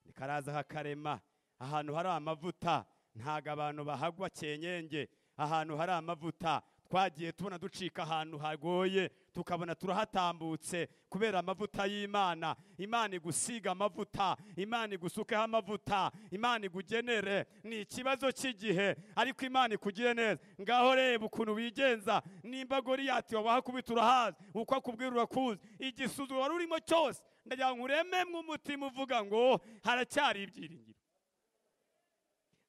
nikaraza hakarema. Ahantu hari amavuta ntago abantu bahagwa cyenyenge. Ahantu hari amavuta twagiye tubona ducika ahantu hagoye, tukabona turahatambutse kubera amavuta y'Imana. Imana igusiga amavuta, Imana igusukeho amavuta, Imana igugenere. Ni ikibazo cy'igihe, ariko Imana ikugire neza. Ngaho reba ukuntu wigenza. Nimba Goliyati wabahakubita urahazi, uko akubwira urakuzi, igisuzuguro wari urimo cyose, ndagira ngo urememwe umutima uvuga ngo haracyari ibyiringiro,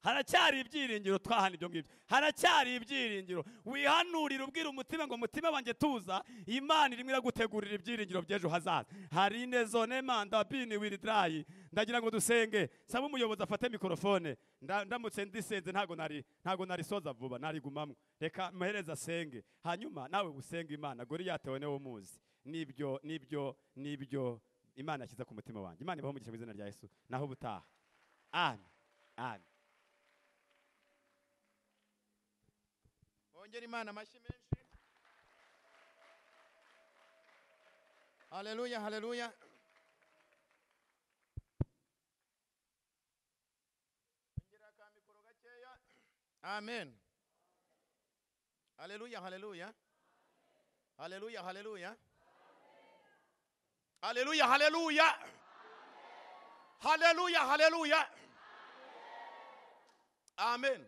haracyari ibyiringiro. Twahana ibyo ngibyo, haracyari ibyiringiro. Wihanurira ubwira umutima ngo mutima wanjye tuza, Imana irimo iragutegurira ibyiringiro by'ejo hazaza. Hari nezone manda bini wiridrayi. Ndagira ngo dusenge. Saba umuyobozi afate mikrofone. Ndamutse ndisenze ntago nari soza vuba, narigumamwe. Reka muhereza asenge, hanyuma nawe usenge Imana. Goliyati we niwe muzi. Nibyo nibyo nibyo Imana yashyize ku mutima wanjye. Imana ibahe umugisha mu izina rya Yesu. Naho ubutaha. Amen. Amen. Bongera Imana amashyi menshi. Haleluya, haleluya. Bongera ka mikoro gakeya. Amen. Haleluya, haleluya. Haleluya, haleluya. Haleluya, haleluya. Haleluya, haleluya. Amen.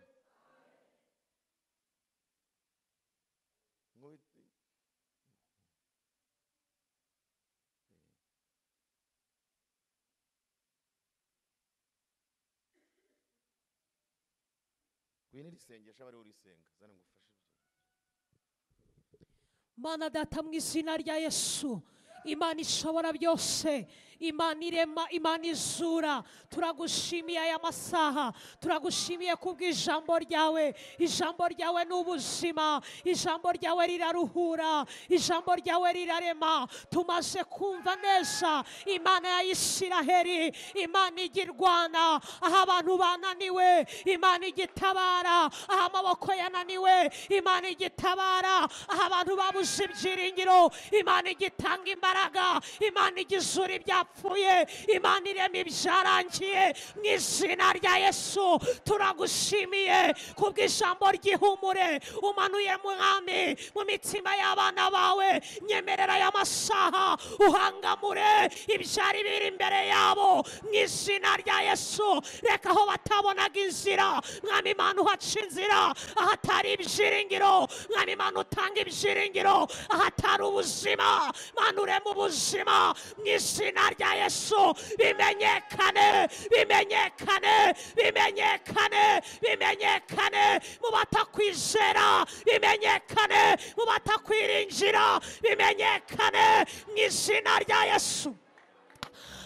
Ngwino irisengesha abari urisenga zana ngufashe. Mana data mu izina rya Yesu, Imana ishobora byose, Imana irema, Imana izura, turagushimiye aya masaha, turagushimiye kubw'ijambo ryawe. Ijambo ryawe ni ubuzima, ijambo ryawe riraruhura, ijambo ryawe rirarema. Tumaze kumva neza Imana ya Isiraheli, Imana igirwana aho abantu bananiwe, Imana igitabara aho amaboko yananiwe, Imana igitabara aho abantu babuze ibyiringiro, Imana igitanga imbaraga, Imana igizura ibyapfuye, Imana irema ibyarangiye. Mu izina rya Yesu turagushimiye kubw'ijambo ry'ihumure umanuye Mwami mu mitima y'abana bawe. Nyemerera aya masaha uhangamure ibyari biri imbere yabo mu izina rya Yesu. Reka aho batabonaga inzira, Mwami Imana uhaca inzira, ahatari ibyiringiro, Mwami Imana utanga ibyiringiro, ahatari ubuzima, Mana urema ubuzima mu izina rya Yesu. Bimenyekane, bimenyekane, bimenyekane, bimenyekane mu batakwizera, bimenyekane mu batakwiringira, bimenyekane mu izina rya Yesu.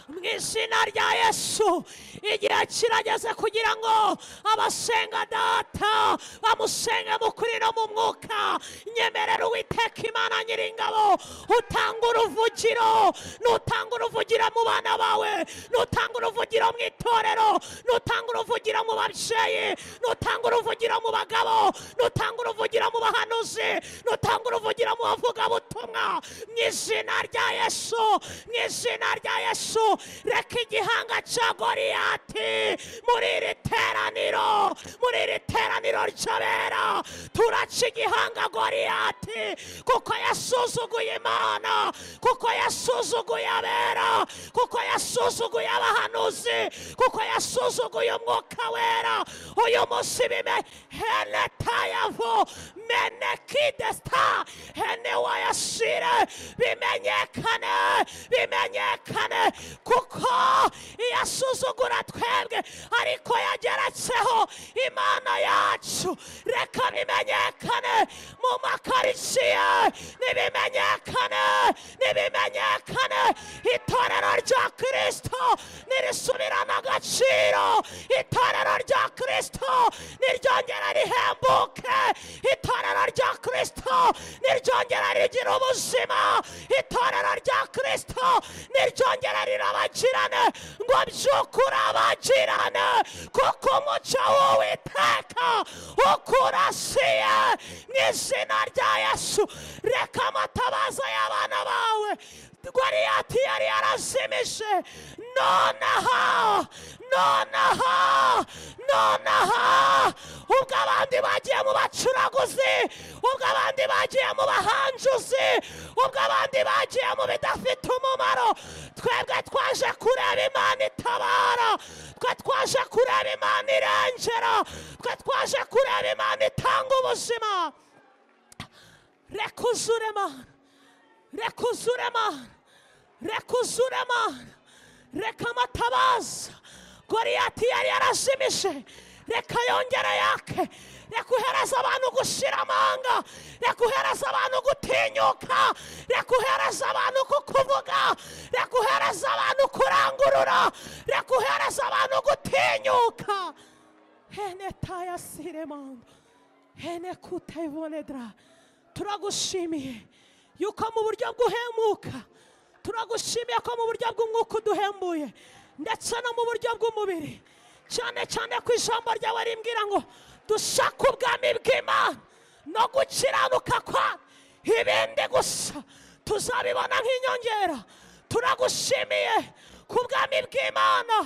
Mu izina rya Yesu, igihe kirageze kugira ngo abasenga Data bamusenge mu kuri no mu mwuka. Nyemerera Uwiteka Imana Nyiringabo utanga uruvugiro, nutanga uruvugiro mu bana bawe, nutanga uruvugiro mu itorero, nutanga uruvugiro mu babyeyi, nutanga uruvugiro mu bagabo, nutanga uruvugiro mu bahanuzi, nutanga uruvugiro mu bavugabutumwa. Mu izina rya Yesu, mu izina rya Yesu, reka igihanga cya Goliyati muri iri teraniro, muri iri teraniro ry'abera, turaca igihanga Goliyati, kuko yasuzuguye Imana, kuko yasuzuguye abera, kuko yasuzuguye abahanuzi, kuko yasuzuguye Umwuka Wera. Uyu munsi bime henetayavu menekidesta henewayashire, bimenyekane, bimenyekane, kuko iyasuzugura twebwe ariko yageretseho Imana yacu. Reka bimenyekane mu makaritsiye, nibimenyekane, nibimenyekane. Itorero rya Kristo nirisubirana agaciro, itorero rya Kristo niryongera rihembuke, itorero rya Kristo niryongera rigira ubuzima, itorero rya Kristo niryongera rirabagirane, ngo by'ukuri abagirane, kuko umucyo w'Uwiteka ukurasiye. Mu izina rya Yesu, reka amatabaza y'abana bawe Goliyati yari yarazimije nonaha, nonaha, nonaha, ubwo abandi bagiye mu bacuraguzi, ubwo abandi bagiye mu bahanjuzi, ubwo abandi bagiye mu bidafite umumaro, twebwe twaje kureba Imana itabara, twe twaje kureba Imana irengera, twe twaje kureba Imana itanga ubuzima. Reka uzure Mana, reka uzure Mana, reka uzure Mana, reka amatabaza Goliyati yari yarazimije reka yongere yake. Reka uhereza abantu gushira amanga, reka uhereza abantu gutinyuka, reka uhereza abantu kukuvuga, reka uhereza abantu kurangurura, reka uhereza abantu gutinyuka. Henetaya siremando henekutayibonedra. Turagushimiye yuko mu buryo bw'uhemuka, turagushimiye ko mu buryo bw'umwuka uduhembuye, ndetse no mu buryo bw'umubiri, cyane cyane ku ijambo ryawe rimbwira ngo dushake ubwami bw'Imana no gukiranuka kwa, ibindi gusa tuzabibona nk'inyongera. Turagushimiye ku bwami bw'Imana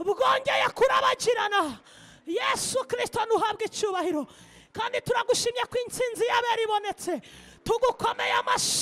bwongeye kurabagirana. Yesu Kristo ntuhabwe icyubahiro, kandi turagushimye ko intsinzi y'abera ibonetse. Tugukomeye amashyi.